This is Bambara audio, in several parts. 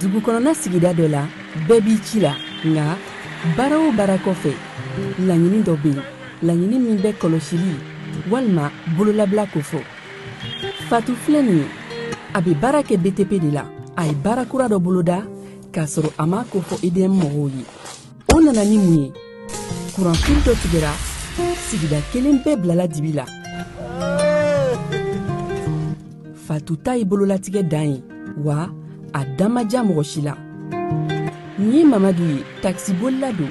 Dugu kɔnɔna sigida dɔ la, bɛɛ b'i ci la, nka baara o baara kɔfɛ, laɲini dɔ bɛ yen, laɲini min bɛ kɔlɔsili walima bololabila kofɔ. Fatu filɛ nin ye, a bɛ baara kɛ BTP de la. A ye baara kura dɔ boloda k'a sɔrɔ a m'a kofɔ EDM mɔgɔw ye. O nana ni mun ye? Kuranfili dɔ tigɛra, sigida kelen bɛɛ bilala dibi la. Fatu ta ye bololatigɛ dan ye, wa a da ma diya mɔgɔ si la. Nin ye Mamadu ye, takisibolila don.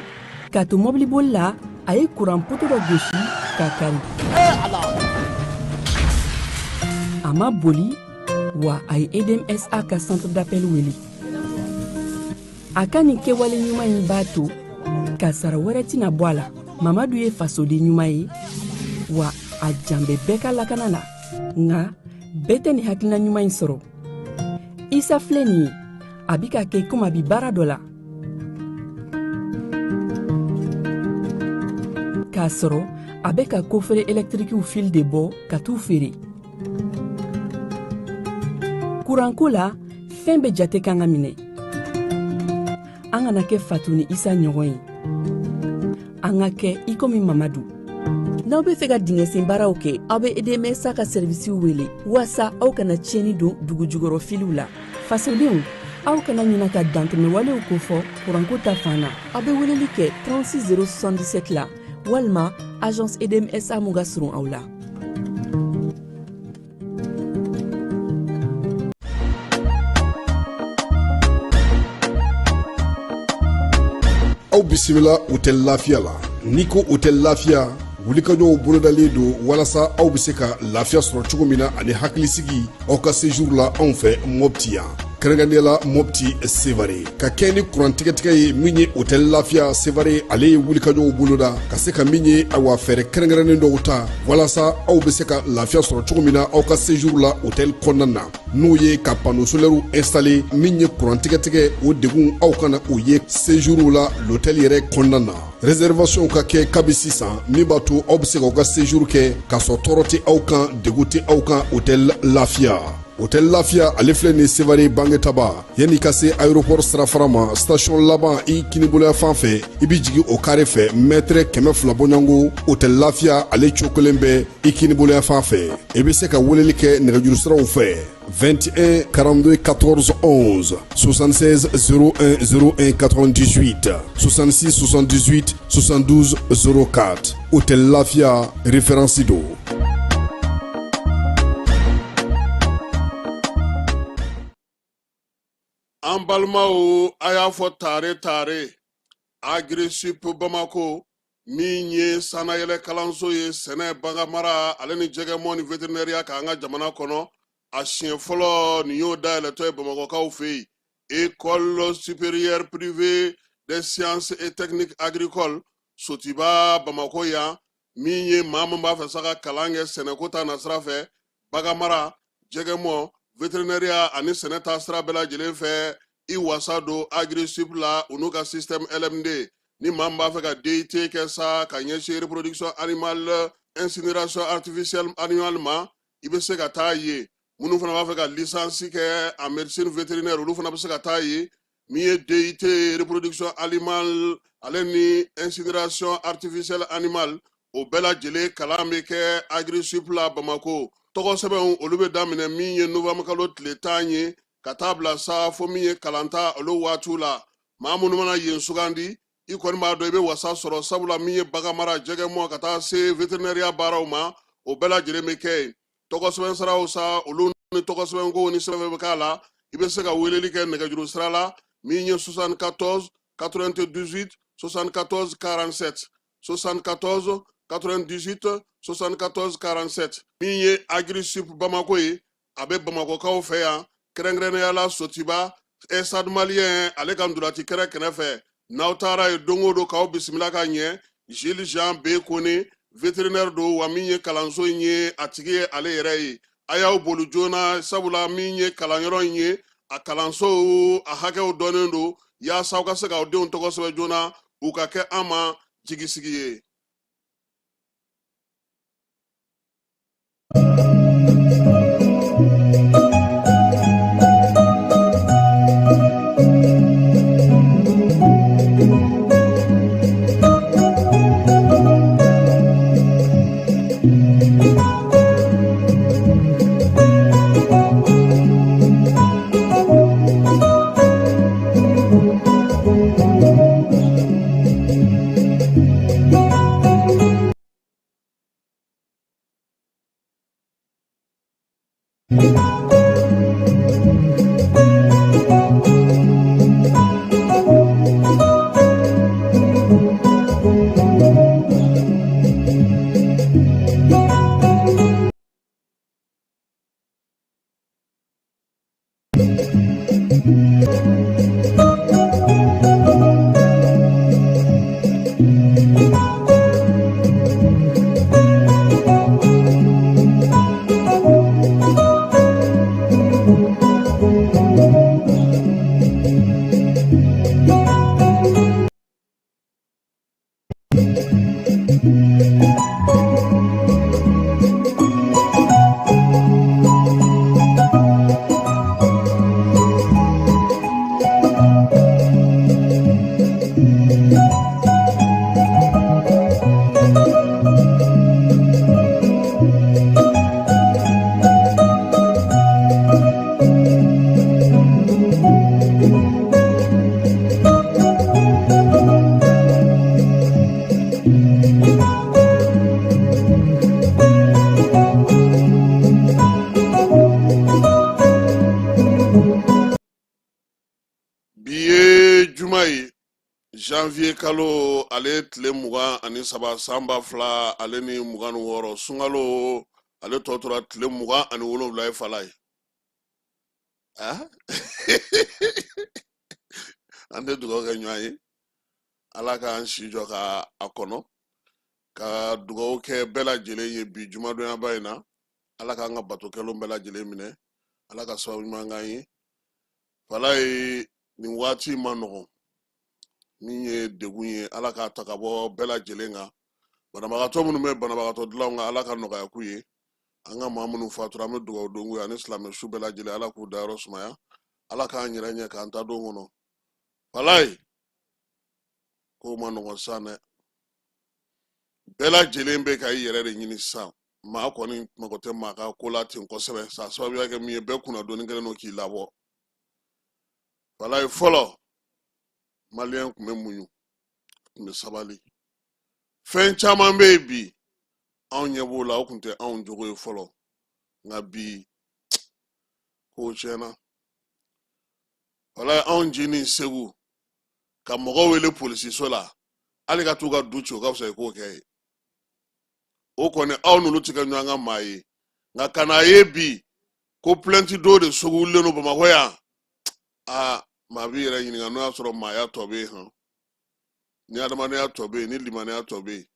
K'a to mɔbiliboli la, a ye kuran poto dɔ gosi k'a kari. A ma boli, wa a ye EDMSA ka centre d'appel wele. A ka nin kɛwale ɲuman in b'a to kasara wɛrɛ tɛna bɔ a la. Mamadu ye fasoden ɲuman ye, wa a jan bɛ bɛɛ ka lakana la. Nka bɛɛ tɛ nin hakilina ɲuman in sɔrɔ. Isa filɛ nin ye, a bi ka kɛ komi a bi baara dɔ la, k'a sɔrɔ a bɛ ka kofere ɛlɛtirikiw fil de bɔ ka t'u feere. Kuranko la, fɛn bɛɛ jate kan ka minɛ. An kana kɛ Fatu ni Isa ɲɔgɔn ye, an ka kɛ i komi Mamadu. N'aw bɛ fɛ ka dingɛsen baaraw kɛ, aw bɛ EDMSA ka sɛrivisiw wele waasa aw kana tiɲɛni don dugujukɔrɔ filiw la. Fasodenw, aw kana ɲina ka dantɛmɛwalew kofɔ kuranko ta fan na. Aw bɛ weleli kɛ 36 077 la walima agence EDMSA mun ka surun aw la. Aw bisimila Hôtel Lafiya la. N'i ko Hôtel Lafiya, wulikajɔw bolodalen don walasa aw bɛ se ka lafiya sɔrɔ cogo min na ani hakilisigi aw ka séjour la anw fɛ Mopti yan, kɛrɛnkɛrɛnnenya la Mopti Sevare. Ka kɛ ni kuran tigɛtigɛ ye, min ye Hôtel Lafiya Sevare, ale ye wulikajɔw boloda ka se ka min ye, awa, fɛɛrɛ kɛrɛnkɛrɛnnen dɔw ta walasa aw bɛ se ka lafiya sɔrɔ cogo min na aw ka séjour la hôtel kɔnɔna na, n'o ye ka panneau solaire installer. Min ye kuran tigɛtigɛ, o degun aw kana o ye séjour la l'hôtel yɛrɛ kɔnɔna na. Réservation ka kɛ kabi sisan, min b'a to aw bɛ se k'aw ka séjour kɛ k'a sɔrɔ tɔɔrɔ tɛ aw kan, degun tɛ aw kan. Hôtel Lafiya, Hôtel Lafiya, ale filɛ nin Sevare Bangetaba, yanni ka se aéroport sirafara ma, station laban i kiniboloya fan fɛ, i bɛ jigin o kare fɛ, mɛtɛrɛ 200 bɔɲɔgɔnko, Hôtel Lafiya ale cokolen bɛ i kiniboloya fan fɛ. I bɛ se ka weleli kɛ nɛgɛjuru siraw fɛ: 21 42 14 11, 76 01 01 98, 66 78 72 04. Hôtel Lafia, référence don. An balimaw, a y'a fɔ tare tare, Agrisip Bamako, min ye sannayɛlɛ kalanso ye sɛnɛ, baganmara ale ni jɛgɛmɔ ni veterinɛriya k'an ka jamana kɔnɔ, a siɲɛ fɔlɔ nin y'o dayɛlɛtɔ ye Bamakɔkaw fɛ yen. École supérieure privée des sciences et techniques agricoles, Sotiba, Bamakɔ yan. Min ye maa min b'a fɛ sa ka kalan kɛ sɛnɛko ta nasira fɛ, baganmara, jɛgɛmɔ, veterinɛriya ani sɛnɛ ta sira bɛɛ lajɛlen fɛ, i wasa don Agrisip la, u n'u ka système LMD. Ni maa min b'a fɛ ka DUT kɛ sa ka ɲɛsin reproduction animale, incinération artificielle animale ma, i bɛ se ka taa yen. Minnu fana b'a fɛ ka licence kɛ en médecine vétérinaire, olu fana bɛ se ka taa yen. Min ye DUT reproduction animale ale ni incinération artificielle animale, o bɛɛ lajɛlen kalan bɛ kɛ Agrisip la Bamako. Tɔgɔ sɛbɛnw, olu bɛ daminɛ min ye novembre kalo tile 10 ye ka taa bila sa fo min ye kalanta olu waatiw la. Maa minnu mana yen sugandi, i kɔni b'a dɔn i bɛ wasa sɔrɔ, sabula min ye baganmara, jɛgɛmɔ ka taa se veterinɛriya baaraw ma, o bɛɛ lajɛlen bɛ kɛ yen. Tɔgɔ sɛbɛn siraw sa, olu ni tɔgɔ sɛbɛnkow ni sɛbɛn bɛ k'a la, i bɛ se ka weleli kɛ nɛgɛjuru sira la, min ye 74 98. 74 47, 74 98 74 47. Min ye Agrisub Bamako ye, a bɛ Bamakɔkaw fɛ yan, kɛrɛnkɛrɛnnenya la Sotiba Stade Malien ale ka ntolaci kɛrɛ kɛrɛfɛ. N'aw taara yen don o don k'aw bisimila ka ɲɛ. Gilles Jean B Kone, vétérinaire don, wa min ye kalanso in ye, a tigi ye ale yɛrɛ ye. A y'aw boli joona, sabula min ye kalanyɔrɔ in ye, a kalansow a hakɛw dɔnnen don, yaasa aw ka se k'aw denw tɔgɔ sɛbɛn joona, u ka kɛ an ma jigisigi ye. Bi ye juma ye, janvier kalo ale tile 23, san 2026. Sunkalo ale tɔ tora tile 27 ye. Fala ye, an tɛ dugawu kɛ ɲɔgɔn ye, Ala k'an si jɔ ka a kɔnɔ, ka dugawu kɛ bɛɛ lajɛlen ye bi jumadonyaba in na. Ala k'an ka bato kɛlenw bɛɛ lajɛlen minɛ, Ala ka sababu ɲuman k'an ye. Fala ye, nin waati man nɔgɔn, min ye degun ye, Ala k'a ta ka bɔ bɛɛ lajɛlen kan. Banabagatɔ minnu bɛ banabagatɔ dilanw kan, Ala ka nɔgɔya k'u ye. An ka maa minnu fatura, an bɛ dugawu don k'u ye, ani silamɛ su bɛɛ lajɛlen, Ala k'u dayɔrɔ sumaya, Ala k'an yɛrɛ ɲɛ k'an ta don kɔnɔ. Fala ye, kow man nɔgɔn sisan dɛ, bɛɛ lajɛlen bɛ ka i yɛrɛ de ɲini sisan. Maa kɔni mago tɛ maa ka ko la ten kosɛbɛ, sa sababuya kɛ min ye, bɛɛ kunnadonni kɛlen don k'i labɔ. Fala ye, fɔlɔ maliyɛn tun bɛ muɲu, tun bɛ sabali. Fɛn caman bɛ yen bi, anw ɲɛ b'o la, o tun tɛ anw jogo ye fɔlɔ. Nka bi kow tiɲɛna. Walayi, anw jinin Segu, ka mɔgɔw wele polisiso la, hali ka t'u ka du ci, o ka fisa i k'o kɛ ye. O kɔni, aw n'olu tɛ kɛ ɲɔgɔn ka maa ye. Nka ka n'a ye bi ko plainte don de sugu wulilen don Bamakɔ yan, aa, maa b'i yɛrɛ ɲininka n'o y'a sɔrɔ maaya tɔ bɛ yen hɔn, ni adamadenya tɔ bɛ yen, ni limaniya tɔ bɛ yen.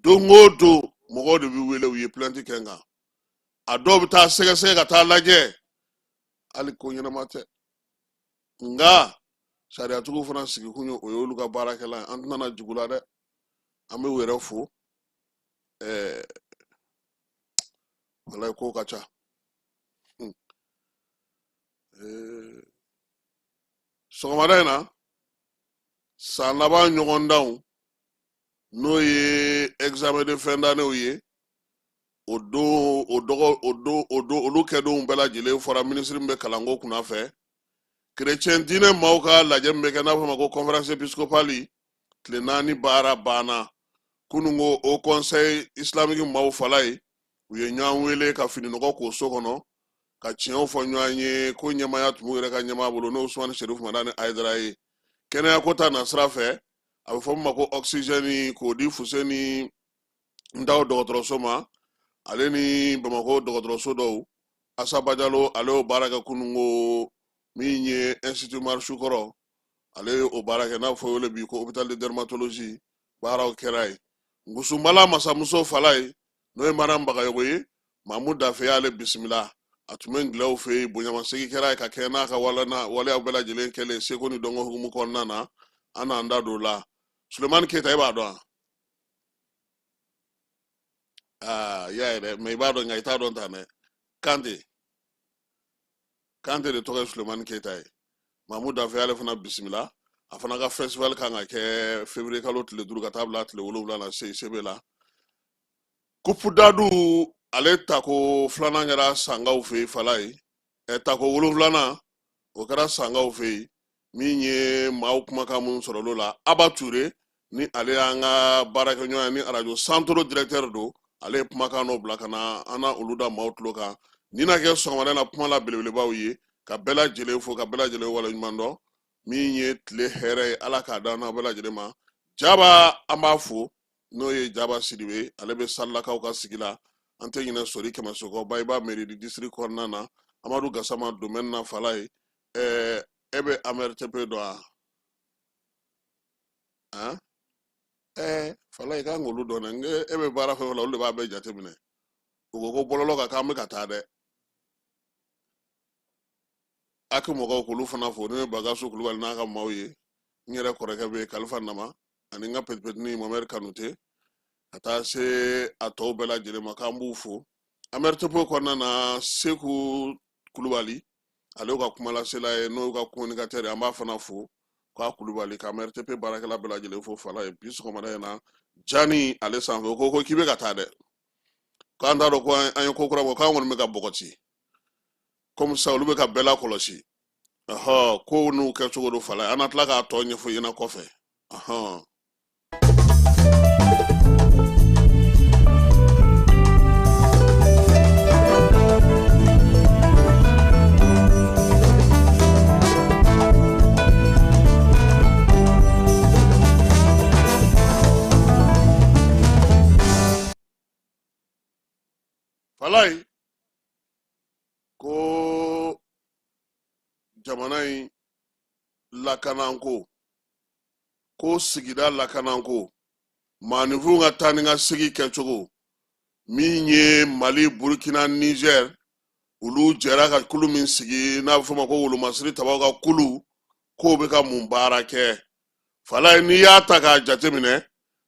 Don o don mɔgɔw de bɛ wele, u ye plainte kɛ n kan. A dɔw bɛ taa sɛgɛsɛgɛ ka taa lajɛ, hali ko ɲɛnama tɛ. Nka sariyatigiw fana sigikun ye o ye, olu ka baarakɛla ye, an tɛna na jugu la dɛ, an bɛ u yɛrɛ fo. Walayi, ko ka ca. Sɔgɔmada in na, san laban ɲɔgɔndanw, n'o ye examen de fin d'année ye, o don, o dɔgɔ, o don, o don, olu kɛdonw bɛɛ lajɛlen fɔra minisiri min bɛ kalanko kunna fɛ. Kerecɛn diinɛ maaw ka lajɛ min bɛ kɛ, n'a fɔ ma ko conférence épiscopale, tile 4 baara banna kunun ko. Haut conseil islamique maaw fala ye, u ye ɲɔgɔn wele ka fininɔgɔ k'o so kɔnɔ, ka tiɲɛw fɔ ɲɔgɔn ye ko ɲɛmaaya tun b'u yɛrɛ ka ɲɛmaa bolo, n'o Usumani Serifu Madani Hayidara ye. Kɛnɛya ko ta nasira fɛ. A bɛ fɔ min ma ko oxygène, k'o di Fuseni Ndaw dɔgɔtɔrɔso ma, ale ni Bamakɔ dɔgɔtɔrɔso dɔw. Asa Bajalo, ale y'o baara kɛ kununko. Min ye Institut Umaru Sukɔrɔ, ale ye o baara kɛ, n'a fɔ wele bi ko hôpital de dermatologie, baaraw kɛra yen. Ngusunbala masamuso Falaye, n'o ye Mariam Bagayogo ye, Mamu Dafe y'ale bisimila. A tun bɛ Ngilɛw fɛ yen. Bonyamasegin kɛra yen ka kɛɲɛ n'a ka waleyaw bɛɛ lajɛlen kɛlen seko ni dɔnko hukumu kɔnɔna na. An n'an da don o la. Sulemani Keyita, e b'a dɔn wa? Aa, i y'a ye dɛ, mɛ i b'a dɔn, nka i t'a dɔn tan dɛ. Kante Kante de tɔgɔ ye Sulemani Keyita ye. Mamu Dafe y'ale fana bisimila. A fana ka festival kan ka kɛ février kalo tile 5 ka taa bila tile 7 na CICB la. Coupe dadu, ale tako filanan kɛra Sangaw fɛ yen, Falaye. Ɛ, tako wolonfilanan, o kɛra Sangaw fɛ yen. Min ye maaw kumakan minnu sɔrɔl'o la, Aba Ture, ni ale y'an ka baarakɛɲɔgɔn ye, ni arajo Santoro directeur don, ale ye kumakan dɔw bila ka na, an na olu da maaw tulo kan. Nin na kɛ sɔgɔmada na kuma la belebelebaw ye. Ka bɛɛ lajɛlen fo, ka bɛɛ lajɛlen waleɲuman dɔn. Min ye tile hɛrɛ ye, Ala k'a d'an n'aw bɛɛ lajɛlen ma. Jaba, an b'a fo, n'o ye Jaba Sidibe, ale bɛ Salilakaw ka sigi la. An tɛ ɲinɛ Sori Kɛmɛso kɔ, Bayiba mairie du district kɔnɔna na. Amadu Gasama domaine na, Falaye. Ɛɛ, e bɛ AMRTP dɔn wa? Han, ɛɛ, Falaye, k'an k'olu dɔn dɛ. N e bɛ baara fɛn fɛn la, olu de b'a bɛɛ jateminɛ. U ko ko bɔlɔlɔ kan, k'an bɛ ka taa dɛ. Aki mɔgɔw, k'olu fana fo, n'o ye Bagasu Kulubali n'a ka maaw ye. N yɛrɛ kɔrɔkɛ bɛ yen, Kalifa Nama, ani n ka petipetini Mohamɛdi Kanute, ka taa se a tɔw bɛɛ lajɛlen ma, k'an b'u fo. AMRTP kɔnɔna na, Seku Kulubali, ale ka kumalasela ye, n'o y'u ka communicateur ye, an b'a fana fo k'a Kulubali, ka AMRTP baarakɛla bɛɛ lajɛlen fo. Falaye, bi sɔgɔmada in na, Jani ale sanfɛ, o ko k'i bɛ ka taa dɛ, k'an t'a dɔn ko an ye ko kura bɔ, k'an kɔni bɛ ka bɔgɔti komi sisan olu bɛ ka bɛɛ lakɔlɔsi. Ɔhɔ, kow n'u kɛcogo don, Falaye. An na tila k'a tɔ ɲɛfɔ i ɲɛna kɔfɛ. Ɔhɔn. Falaye, ko jamana in lakananko, ko sigida lakananko, maaninfinw ka taa ni ka segin kɛcogo, min ye Mali, Burukina, Niger, olu jɛra ka kulu min sigi, n'a bɛ f'o ma ko wolomasiri tabaw ka kulu, k'o bɛ ka mun baara kɛ? Falaye, n'i y'a ta k'a jateminɛ,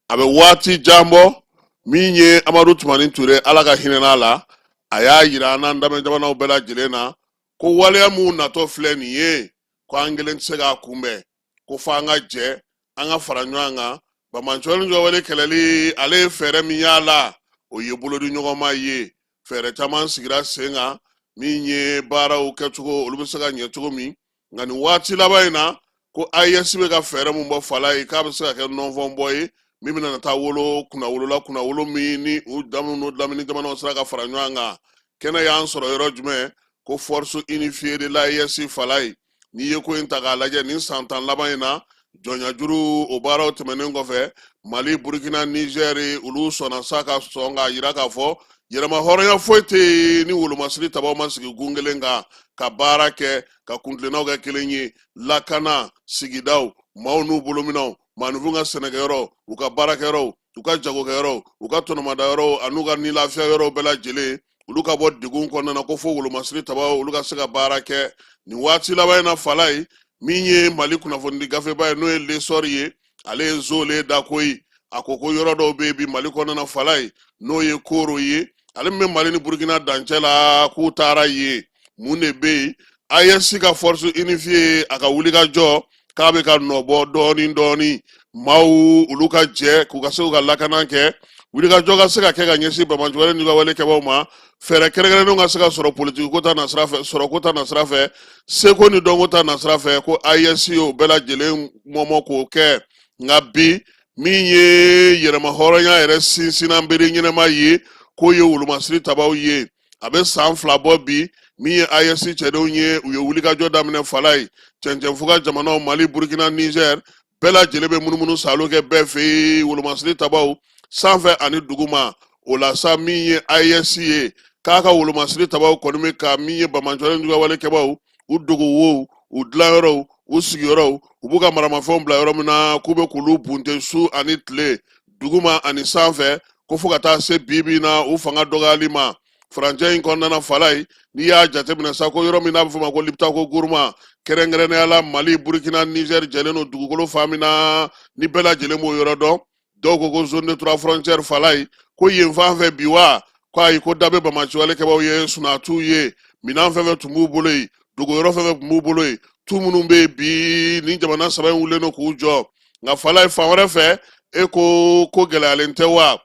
a bɛ waati jan bɔ. Min ye Amadu Tumani Ture, Ala ka hinɛ n'a la, a y'a yira an n'an damɛ jamanaw bɛɛ lajɛlen na ko waleya minnu natɔ filɛ nin ye, ko an kelen tɛ se k'a kunbɛn, ko fo an ka jɛ, an ka fara ɲɔgɔn kan. Banbaanciwale juguwale kɛlɛli, ale ye fɛɛrɛ min y'a la, o ye bolodiɲɔgɔnma ye. Fɛɛrɛ caman sigira sen kan, min ye baaraw kɛcogo, olu bɛ se ka ɲɛ cogo min. Nka nin waati laban in na, ko AES bɛ ka fɛɛrɛ min bɔ, Falaye, k'a bɛ se ka kɛ nɔnfɔnbɔ ye min bɛna taa wolo kunnawolo la, kunnawolo min ni u daminɛ n'o lamini jamanaw sera ka fara ɲɔgɔn kan. Kɛnɛ y'an sɔrɔ yɔrɔ jumɛn? Ko force unifiée de l'AES. Falaye, n'i ye ko in ta k'a lajɛ, nin san 10 laban in na, jɔnyajuru o baaraw tɛmɛnen kɔfɛ, Mali, Burukina, Nizɛri, olu sɔnna sa ka sɔn k'a yira k'a fɔ yɛrɛma hɔrɔnya foyi tɛ yen ni wolomasiri tabaw ma sigi gun kelen kan ka baara kɛ, ka kuntilennaw kɛ kelen ye. Lakana, sigidaw, maaw n'u bolominɛw, maaninfinw ka sɛnɛkɛyɔrɔ, u ka baarakɛyɔrɔw, u ka jagokɛyɔrɔw, u ka tɔnɔmadayɔrɔw, an'u ka nilafiya yɔrɔw bɛɛ lajɛlen, olu ka bɔ degun kɔnɔna na, ko fo wolomasiri tabaw olu ka se ka baara kɛ. Nin waati laban in na, Falaye, min ye Mali kunnafonidi gafeba ye, n'o ye L'Essor ye, ale ye zole da koyi. A ko ko yɔrɔ dɔw bɛ yen bi Mali kɔnɔna na, Falaye, n'o ye Koro ye, ale min bɛ Mali ni Burukina dancɛ la, k'u taara yen. Mun de bɛ yen? AES ka force unifiée, a ka wulikajɔ k'a bɛ ka nɔ bɔ dɔɔni dɔɔni. Maaw olu ka jɛ k'u ka se k'u ka lakana kɛ, wulikajɔ ka se ka kɛ ka ɲɛsin banbaanciwale ni wale kɛbaaw ma, fɛɛrɛ kɛrɛnkɛrɛnnenw ka se ka sɔrɔ politiki ko ta nasira fɛ, sɔrɔko ta nasira fɛ, seko ni dɔnko ta nasira fɛ, ko AES y'o bɛɛ lajɛlen mɔmɔ k'o kɛ. Nka bi, min ye yɛrɛmahɔrɔnya yɛrɛ sinsinnan bere ɲɛnama ye, k'o ye wolomasiri tabaw ye. A bɛ san 2 bɔ bi, min ye AES cɛdenw ye, u ye wulikajɔ daminɛ, Falaye, cɛncɛnfuga jamanaw, Mali, Burukina, Nizɛr. Bɛɛ lajɛlen bɛ munumunu saalo kɛ bɛɛ fɛ yen, wolomasiri tabaw sanfɛ ani duguma. O la sa, min ye AES ye, k'a ka wolomasiri tabaw kɔni bɛ ka min ye banbaanciwale juguyawale kɛbaw u dogo wow, u dilanyɔrɔw, u sigiyɔrɔw, u b'u ka maramafɛnw bila yɔrɔ min na, k'u bɛ k'olu bunte su ani tile, duguma ani sanfɛ, ko fo ka taa se bi bi in na u fanga dɔgɔyali ma furancɛ in kɔnɔna na. Falayi, n'i y'a jateminɛ sa, ko yɔrɔ min n'a bɛ fɔ ma ko Liptako Gourma, kɛrɛnkɛrɛnnenya la Mali, Burukina, Nizɛri jɛlen don dugukolo fan min na, ni bɛɛ lajɛlen b'o yɔrɔ dɔn, dɔw ko ko zone de trois frontières. Falayi, ko yen fan fɛ bi wa, ko ayi, ko da bɛ banbaanciwale kɛbaw ye, sunaa t'u ye. Minɛn fɛn fɛn tun b'u bolo yen, dogoyɔrɔ fɛn fɛn tun b'u bolo yen, tu minnu bɛ yen bi, nin jamana saba in wulilen don k'u jɔ. Nka Falayi, fan wɛrɛ fɛ, e ko ko gɛlɛyalen tɛ wa?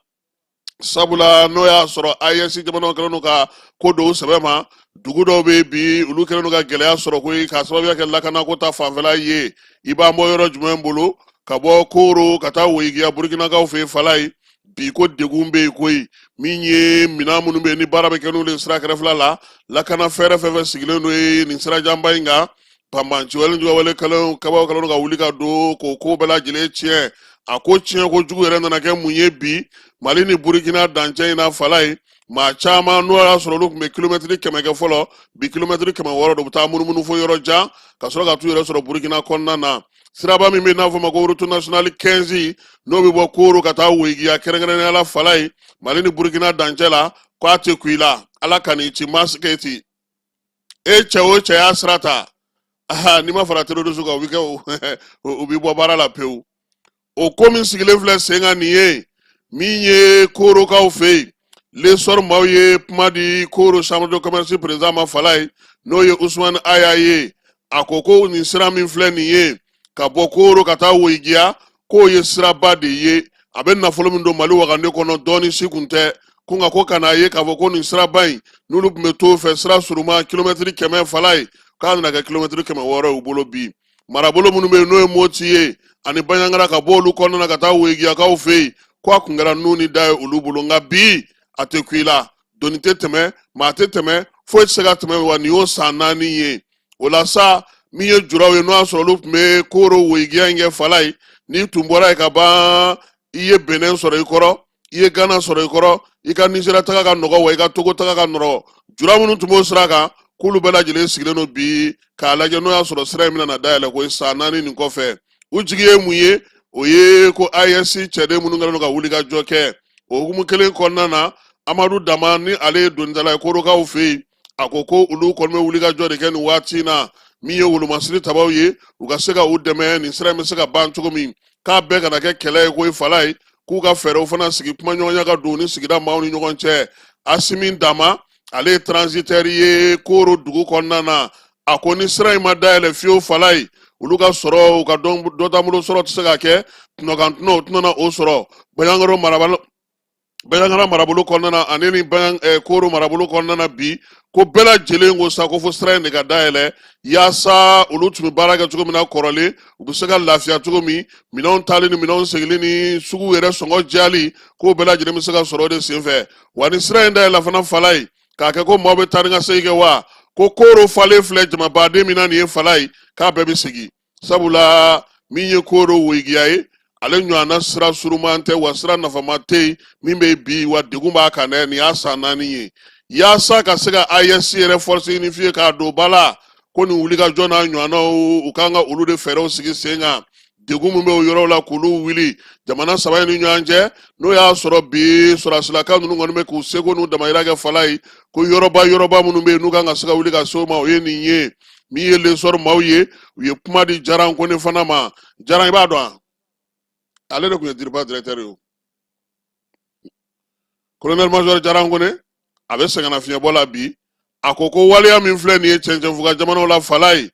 Sabula n'o y'a sɔrɔ AES jamanaw kɛlen don ka ko dɔw sɛbɛ ma, dugu dɔw bɛ bi, olu kɛlen don ka gɛlɛya sɔrɔ koyi, k'a sababuya kɛ lakanako ta fanfɛla ye. I b'an bɔ yɔrɔ jumɛn bolo ka bɔ Koro ka taa Woyigiya Burukinakaw fɛ yen? Falayi, bi ko degun bɛ yen koyi. Min ye minɛn minnu bɛ yen ni baara bɛ kɛ n'olu ye sira kɛrɛfɛla la, lakana fɛɛrɛ fɛn fɛn sigilen don yen nin sirajanba in kan, banbaanciwale juguyawale kɛbaw kɛlen don ka wuli ka don k'o ko bɛɛ lajɛlen tiɲɛ. A ko tiɲɛ ko jugu yɛrɛ nana kɛ mun ye bi Mali ni Burukina dancɛ in na? Falayi, maa caman n'o y'a sɔrɔ olu tun bɛ kilomɛtiri 100 kɛ fɔlɔ, bi kilomɛtiri 600 don, u bɛ taa munumunu fo yɔrɔ jan ka sɔrɔ ka t'u yɛrɛ sɔrɔ Burukina kɔnɔna na. Siraba min bɛ n'a fɔ ma ko route nationale 15, n'o bɛ bɔ Koro ka taa Woyigiya, kɛrɛnkɛrɛnnenya la Falayi, Mali ni Burukina dancɛ la, k'a tɛ kun i la. Ala ka n'i ci masike ti e cɛ o cɛ y'a sira ta, aha, n'i ma fara terroriste kan, u bɛ kɛ u bɛ bɔ baara la pewu. O ko min sigilen filɛ sen kan nin ye, min ye Korokaw fɛ yen, L'Essor maaw ye kuma di Koro chambre de commerce président ma Falayi, n'o ye Usumani Aya ye. A ko ko nin sira min filɛ nin ye ka bɔ Koro ka taa Woyigiya, k'o ye siraba de ye, a bɛ nafolo min don Mali wagande kɔnɔ, dɔɔni si kun tɛ ko. Nka ko ka n'a ye k'a fɔ ko nin siraba in, n'olu tun bɛ t'o fɛ sira surunman kilomɛtiri 100, Falayi, k'a nana kɛ kilomɛtiri 600 y'u bolo bi. Marabolo minnu bɛ yen, n'o ye Moti ye ani Baɲangara, ka bɔ olu kɔnɔna na ka taa Woyigiyakaw fɛ yen, ko a kun kɛra nun ni da ye olu bolo. Nka bi a tɛ kun i la, doni tɛ tɛmɛ, maa tɛ tɛmɛ, foyi tɛ se ka tɛmɛ. Wa nin y'o san 4 ye. O la sa, min ye juraw ye, n'o y'a sɔrɔ olu tun bɛ Koro Woyigiya in kɛ, Falayi, n'i tun bɔra yen ka ban, i ye Benɛn sɔrɔ i kɔrɔ, i ye Gana sɔrɔ i kɔrɔ, i ka Nizeriya taga ka nɔgɔ, wa i ka Togo taga ka nɔgɔ. Jura minnu tun b'o sira kan, k'olu bɛɛ lajɛlen sigilen don bi k'a lajɛ n'o y'a sɔrɔ sira in bɛna na dayɛlɛ ko san 4 nin kɔfɛ. U jigi ye mun ye? O ye ko AES cɛden minnu kɛlen don ka wuli ka jɔ kɛ. O hukumu kelen kɔnɔna na, Amadu Dama, ni ale ye donitala ye Korokaw fɛ yen, a ko ko olu kɔni bɛ wuli ka jɔ de kɛ nin waati in na, min ye wolomasiri tabaw ye, u ka se ka u dɛmɛ nin sira in bɛ se ka ban cogo min, k'a bɛɛ kana kɛ kɛlɛ ye koyi. Falayi, k'u ka fɛɛrɛw fana sigi, kumaɲɔgɔnya ka don ni sigida maaw ni ɲɔgɔn cɛ. Asimi Dama, ale ye transitaire ye Koro dugu kɔnɔna na, a ko ni sira in ma dayɛlɛ fiyewu, Falayi, olu ka sɔrɔ, u ka dɔ taabolo sɔrɔ tɛ se ka kɛ tɔnɔkan tɔnɔ, u tɛna o sɔrɔ. Baɲangara marabolo, Baɲangara marabolo kɔnɔna na ani ni Koro marabolo kɔnɔna na bi, ko bɛɛ lajɛlen ko sa ko fo sira in de ka dayɛlɛ, yaasa olu tun bɛ baara kɛ cogo min na kɔrɔlen, u bɛ se ka lafiya cogo min, minɛnw taali ni minɛnw seginni ni sugu yɛrɛ sɔngɔ diyali, k'o bɛɛ lajɛlen bɛ se ka sɔrɔ o de senfɛ. Wa ni sira in dayɛlɛ fana, Falayi, k'a kɛ ko maaw bɛ taa ni ka segin kɛ wa, ko Koro falen filɛ jamabaden min na nin ye, Falayi, k'a bɛɛ bɛ segin, sabula min ye Koro Woyigiya ye, ale ɲɔgɔnna sira suruman tɛ, wa sira nafama tɛ yen min bɛ bi, wa degun b'a kan dɛ. Nin y'a san 4 ye. Yaasa ka se ka AES yɛrɛ force unifiée k'a don ba la, ko nin wulikajɔ n'a ɲɔgɔnnaw, u kan ka olu de fɛɛrɛw sigi sen kan, degun min bɛ o yɔrɔw la k'olu wuli jamana saba in ni ɲɔgɔn cɛ. N'o y'a sɔrɔ bi sɔrɔdasilaka ninnu kɔni bɛ k'u seko n'u damayira kɛ, Falayi, ko yɔrɔba yɔrɔba minnu bɛ yen n'u kan ka se ka wuli ka se o ma, o ye nin ye. Min ye L'Essor maaw ye, u ye kuma di Jaran Kone fana ma. Jaran, i b'a dɔn, ale de tun ye DIRPA directeur ye o. Colonel major Jaran Kone, a bɛ sɛgɛnnafiɲɛbɔ la bi. A ko ko waleya min filɛ nin ye cɛncɛnfuga jamanaw la, Falayi,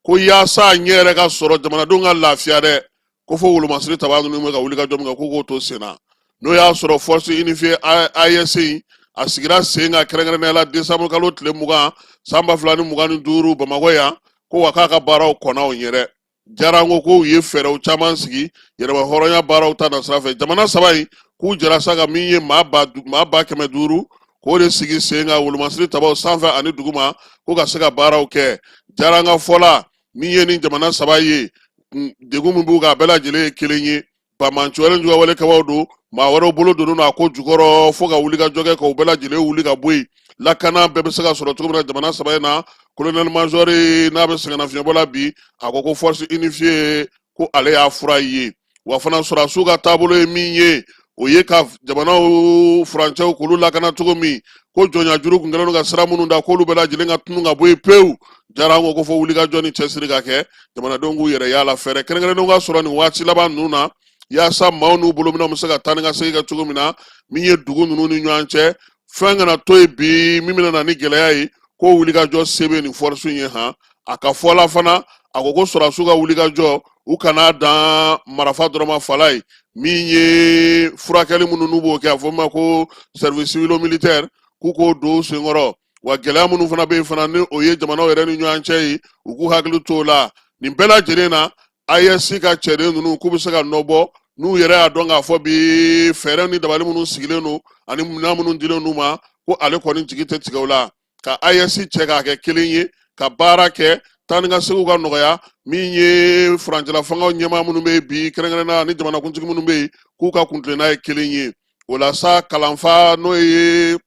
ko yaasa a ɲɛ yɛrɛ ka sɔrɔ, jamanadenw ka lafiya dɛ, ko fo wolomasiri taba ninnu bɛ ka wuli ka jɔ min kɛ, k'u k'o to sen na. N'o y'a sɔrɔ force unifiée AES in, a sigira sen kan kɛrɛnkɛrɛnnenya la décembre kalo tile 20 san 2025 Bamakɔ yan, ko wa k'a ka baaraw kɔnna o ɲɛ dɛ. Jaran ko k'u ye fɛɛrɛw caman sigi yɛrɛma hɔrɔnya baaraw ta nasira fɛ. Jamana saba in k'u jɛra sa ka min ye maa 500,000, k'o de sigi sen kan wolomasiri tabaw sanfɛ ani duguma, ko ka se ka baaraw kɛ. Jaran ka fɔ la, min ye nin jamana saba ye, Degun min b'u kan, a bɛɛ lajɛlen ye kelen ye. Banbaanciwale juguyawale kɛbaaw don, maa wɛrɛw bolo donnen don a ko jukɔrɔ, fo ka wulikajɔ kɛ k'o bɛɛ lajɛlen wuli ka bɔ yen, lakana bɛɛ bɛ se ka sɔrɔ cogo min na jamana saba in na. Colonel major n'a bɛ sɛgɛnnafiɲɛbɔ la bi, a ko ko force unifiée, ko ale y'a fura ye. Wa fana sɔrɔdasiw ka taabolo ye min ye, o ye ka jamanaw furancɛw k'olu lakana cogo min, ko jɔnya juru kun kɛlen don ka sira minnu da, k'olu bɛɛ lajɛlen ka tunu ka bɔ yen pewu. Jara ko ko fo wulikajɔ ni cɛsiri ka kɛ, jamanadenw k'u yɛrɛ y'a la, fɛɛrɛ kɛrɛnkɛrɛnnenw ka sɔrɔ nin waati laban ninnu na, yaasa maaw n'u bolominɛnw bɛ se ka taa ni ka segin kɛ cogo min na, min ye dugu ninnu ni ɲɔgɔn cɛ, fɛn kana to yen bi min bɛna na ni gɛlɛya ye. Ko wulikajɔ se bɛ nin force in ye han. A ka fɔ la fana, a ko ko sɔrɔdasiw ka wulikajɔ, u kana dan marafa dɔrɔn ma. Fala ye min ye, furakɛli minnu n'u b'o kɛ, a fɔ min ma ko service civilo militaire, k'u k'o don u senkɔrɔ. Wa gɛlɛya minnu fana bɛ yen fana, ni o ye jamanaw yɛrɛ ni ɲɔgɔn cɛ ye, u k'u hakili t'o la. Nin bɛɛ lajɛlen na, AES ka cɛden ninnu k'u bɛ se ka nɔ bɔ n'u yɛrɛ y'a dɔn k'a fɔ bi fɛɛrɛ ni dabali minnu sigilen don ani minɛn minnu dilen d'u ma, ko ale kɔni jigi tɛ tigɛ o la, ka AES cɛ k'a kɛ kelen ye ka baara kɛ, taa ni ka seginw ka nɔgɔya. Min ye furancɛla fangaw ɲɛmaa minnu bɛ yen bi, kɛrɛnkɛrɛnnenya ni jamanakuntigi minnu bɛ yen, k'u ka kuntilenna ye kelen ye. O la sa, kalanfa n'o ye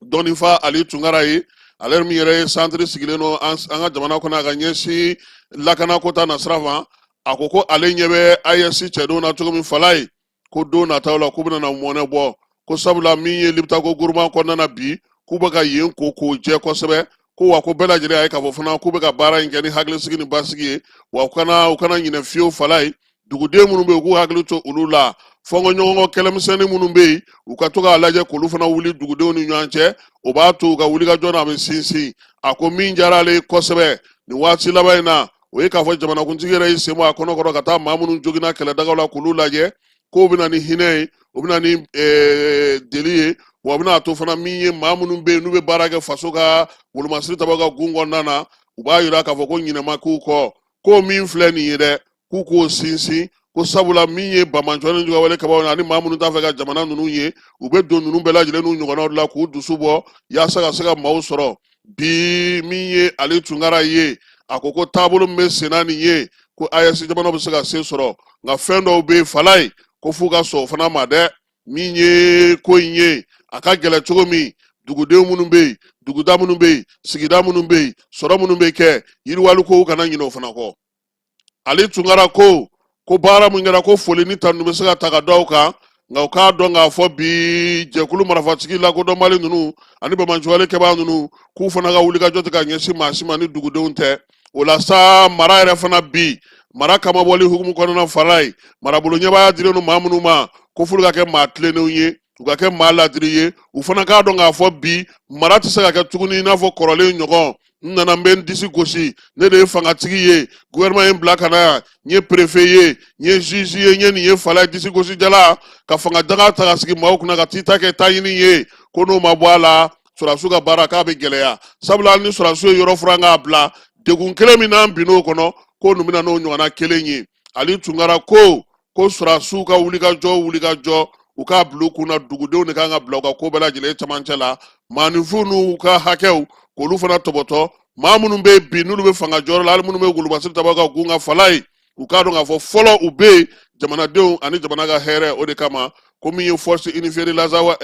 dɔnnifa Ali Tunkara ye, ale min yɛrɛ ye santiri sigilen don an ka jamana kɔnɔ a ka ɲɛsin lakanako ta nasira ma, a ko ko ale ɲɛ bɛ AES cɛdenw na cogo min, fala ye, ko don nataw la k'u bɛna na mɔnɛ bɔ, ko sabula min ye Liptako Gourma kɔnɔna na bi, k'u bɛ ka yen ko k'o jɛ kosɛbɛ, ko wa ko bɛɛ lajɛlen y'a ye k'a fɔ fana k'u bɛ ka baara in kɛ ni hakilisigi ni basigi ye. Wa u kana ɲinɛ fiyewu, fala ye, duguden minnu bɛ yen, u k'u hakili to olu la. Fɔnkɔɲɔgɔnkɔ kɛlɛmisɛnnin minnu bɛ yen, u ka to k'a lajɛ k'olu fana wuli dugudenw ni ɲɔgɔn cɛ, o b'a to u ka wulikajɔ na a bɛ sinsin. A ko min diyara ale ye kosɛbɛ nin waati laban in na, o ye k'a fɔ jamanakuntigi yɛrɛ y'i sen bɔ a kɔnɔ kɔrɔ ka taa maa minnu joginna kɛlɛdagaw la k'olu lajɛ, k'o bɛ na ni hinɛ ye, o bɛ na ni deli ye, wa o bɛna a to fana min ye maa minnu bɛ yen n'u bɛ baara kɛ faso ka wolomasiri tabaw ka gun kɔnɔna na, u b'a yira k'a fɔ ko ɲinɛ ma k'u kɔ, ko min filɛ nin ye dɛ, k'u k'o sinsin, ko sabula min ye banbaanciya ni juguyawale kɛbaaw ani maa minnu t'a fɛ ka jamana ninnu ye, u bɛ don ninnu bɛɛ lajɛlen n'u ɲɔgɔnnaw de la k'u dusu bɔ yaasa ka se ka maaw sɔrɔ bi. Min ye Ali Tunkara ye, a ko ko taabolo min bɛ senna nin ye, ko AES jamanaw bɛ se ka se sɔrɔ, nka fɛn dɔw bɛ yen, fala ye, ko f'u ka sɔn o fana ma dɛ. Min ye ko in ye, a ka gɛlɛn cogo min, dugudenw minnu bɛ yen, duguda minnu bɛ yen, sigida minnu bɛ yen, sɔrɔ minnu bɛ kɛ, yiriwali kow kana ɲinɛ o fana kɔ. Ali Tunkara ko ko baara min kɛra, ko foli ni tanu bɛ se ka ta ka da o kan, nka u k'a dɔn k'a fɔ bi jɛkulu marafatigi lakodɔnbali ninnu ani banbaanciwale kɛbaa ninnu, k'u fana ka wulikajɔ tɛ ka ɲɛsin maa si ma ni dugudenw tɛ. O la sa, mara yɛrɛ fana bi, mara kamabɔli hukumu kɔnɔna, fala ye, marabolo ɲɛmaaya dilen don maa minnu ma, ko f'olu ka kɛ maa tilennenw ye, u ka kɛ maa ladiri ye. U fana k'a dɔn k'a fɔ bi mara tɛ se ka kɛ tuguni i n'a fɔ kɔrɔlen ɲɔgɔn. N nana, n bɛ n disi gosi, ne de ye fangatigi ye, gouvernement ye n bila ka na yan, n ye préfet ye, n ye juge ye, n ye nin ye. Fala ye, disi gosi jala ka fanga daga ta ka sigi maaw kunna ka t'i ta kɛ ta ɲini ye, ko n'o ma bɔ a la, sɔrɔdasiw ka baara k'a bɛ gɛlɛya, sabula hali ni sɔrɔdasiw ye yɔrɔ furan k'a bila, degun kelen min n'an binn'o kɔnɔ, ko ninnu bɛna n'o ɲɔgɔnna kelen ye. Ali Tunkara ko ko sɔrɔdasiw ka wulikajɔ, u k'a bila u kunna, dugudenw de kan ka bila u ka ko bɛɛ lajɛlen camancɛ la, maaninfinw n'u ka hakɛw k'olu fana tɔbɔtɔ. Maa minnu bɛ bi n'olu bɛ fanga jɔyɔrɔ la, hali minnu bɛ wolomasiri tabaw ka gun ka, fala ye, u k'a dɔn k'a fɔ fɔlɔ u bɛ yen jamanadenw ani jamana ka hɛrɛ o de kama. Ko min ye force unifiée de l'Azawad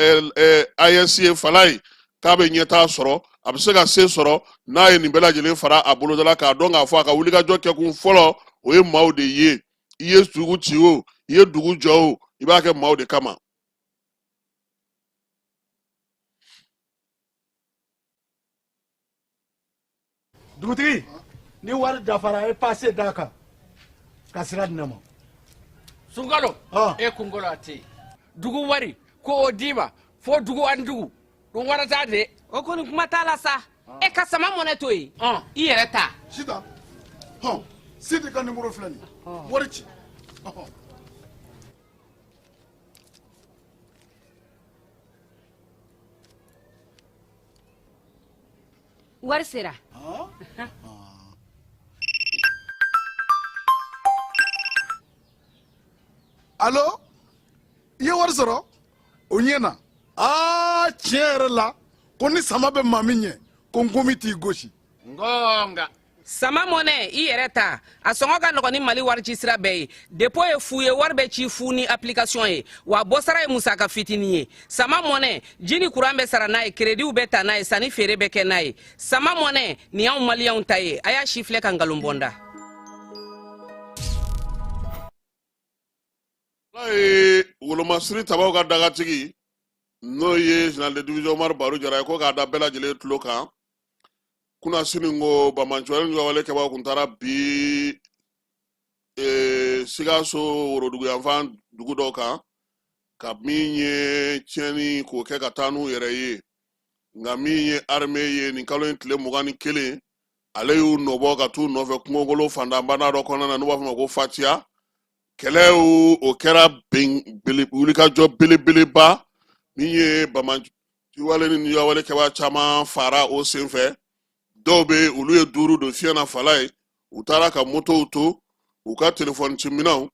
AES ye, fala ye, k'a bɛ ɲɛtaa sɔrɔ, a bɛ se ka se sɔrɔ n'a ye nin bɛɛ lajɛlen fara a bolodala, k'a dɔn k'a fɔ a ka wulikajɔ kɛkun fɔlɔ o ye maaw de ye. I ye dugu ci o, i ye dugu jɔ o, i b'a kɛ maaw de kama. Dugutigi, ni wari dafara, e pase d'a kan ka sira di ne ma. Sunkalo, e kunkolo a tɛ yen. Dugu wari ko o d'i ma fo dugu ani dugu ɗum warata de. O kɔni kuma t'a la sa, e ka sama mɔnɛ to yen, i yɛrɛ ta. Sitan, hɔn, Sidi ka nimoro filɛ nin ye, wari ci. Wari sera. Alo, i ye wari sɔrɔ, o ɲɛna. Aa, tiɲɛ yɛrɛ la, ko ni sama bɛ maa min ɲɛ, ko nkomi t'i gosi. Ngonga. Sama Money i yɛrɛ ta, a sɔngɔ ka nɔgɔn ni Mali warici sira bɛɛ ye. Dépôt ye fu ye, wari bɛ ci fu ni application ye, wa bɔsara ye musaka fitinin ye. Sama Money, ji ni kuran bɛ sara n'a ye, kerediw bɛ ta n'a ye, sanni feere bɛ kɛ n'a ye. Sama Money nin y'anw Maliyɛnw ta ye. A y'a si filɛ ka nkalon bɔ n da. Ala ye wolomasiri tabaw ka dagatigi, n'o ye général de division Umaru Baru Jara ye, ko k'a da bɛɛ lajɛlen tulo kan kunasini ko banbaanciwale ni wale kɛbaaw kun taara bi Sikaso woroduguyanfan dugu dɔ kan ka min ye tiɲɛni k'o kɛ ka taa n'u yɛrɛ ye. Nka min ye armée ye, nin kalo in tile 21, ale y'u nɔbɔ ka t'u nɔfɛ kungokolo fantanbana dɔ kɔnɔna na, n'u b'a fɔ ma ko Fatiya. Kɛlɛw o kɛra wulikajɔ belebeleba min ye banbaanciwale ni wale kɛbaa caman fara o senfɛ. Dɔw bɛ olu ye duuru don fiɲɛ na fala ye. U taara ka motow to, u ka telefɔni ciminɛnw,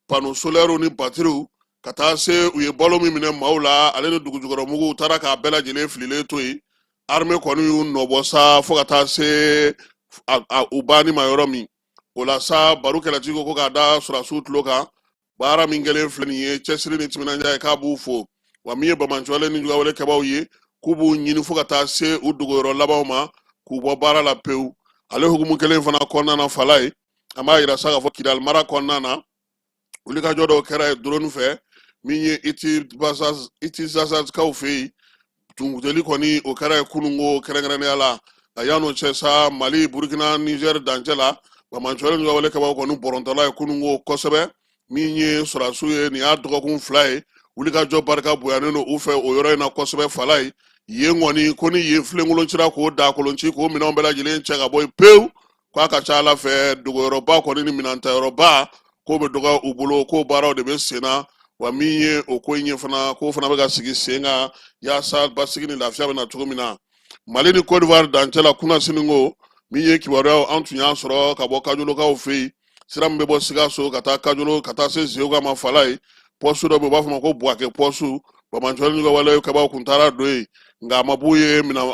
panneau solairew ni batiriw, ka taa se u ye balo min minɛ maaw la, ale ni dugujukɔrɔmugu, u taara k'a bɛɛ lajɛlen fililen to yen. Armée kɔni y'u nɔbɔ sa fo ka taa se u banni ma yɔrɔ min. O la sa, Baru kɛlɛtigi ko k'a da sɔrɔdasiw tulo kan, baara min kɛlen filɛ nin ye, cɛsiri ni timinandiya ye, k'a b'u fo. Wa min ye banbaanciwale ni juguyawale kɛbaaw ye, k'u b'u ɲini fo ka taa se u dogoyɔrɔ labanw ma k'u bɔ baara la pewu. Ale hukumu kelen fana kɔnɔna na, fala ye, an b'a yira sa k'a fɔ Kidali mara kɔnɔna na, wulikajɔ dɔw kɛra yen drone fɛ. Min ye Itizazakaw fɛ yen, tunkuteli kɔni o kɛra yen kununko kɛrɛnkɛrɛnnenya la. Nka yan'o cɛ sa, Mali, Burukina, Nizɛri dancɛ la, banbaanciwale ni wale kɛbaaw kɔni bɔrɔntɔla ye kununko kosɛbɛ. Min ye sɔrɔdasiw ye, nin y'a dɔgɔkun 2 ye, wulikajɔ barika bonyanen don u fɛ o yɔrɔ in na kosɛbɛ. Fala ye, yen kɔni ko ni yen filenkolon cira k'o da kolon ci k'o minɛnw bɛɛ lajɛlen cɛ ka bɔ yen pewu, k'a ka ca ala fɛ dogoyɔrɔba kɔni ni minɛntayɔrɔba k'o bɛ dɔgɔya u bolo, k'o baaraw de bɛ sen na. Wa min ye o ko in ye fana, k'o fana bɛ ka sigi sen kan yaasa basigi ni lafiya bɛ na cogo min na Mali ni Côte d'Ivoire dancɛ la. Kunasini ko min ye kibaruyaw an tun y'a sɔrɔ ka bɔ Kajolokaw fɛ yen, sira min bɛ bɔ Sikaso ka taa Kajolo ka taa se Zeguwa ma, fala ye, pɔsu dɔ bɛ yen, u b'a fɔ ma ko Buwake pɔsu. Banbaanciwale ni wale kɛbaaw kun taara don yen, nka a ma b'u ye minɛ,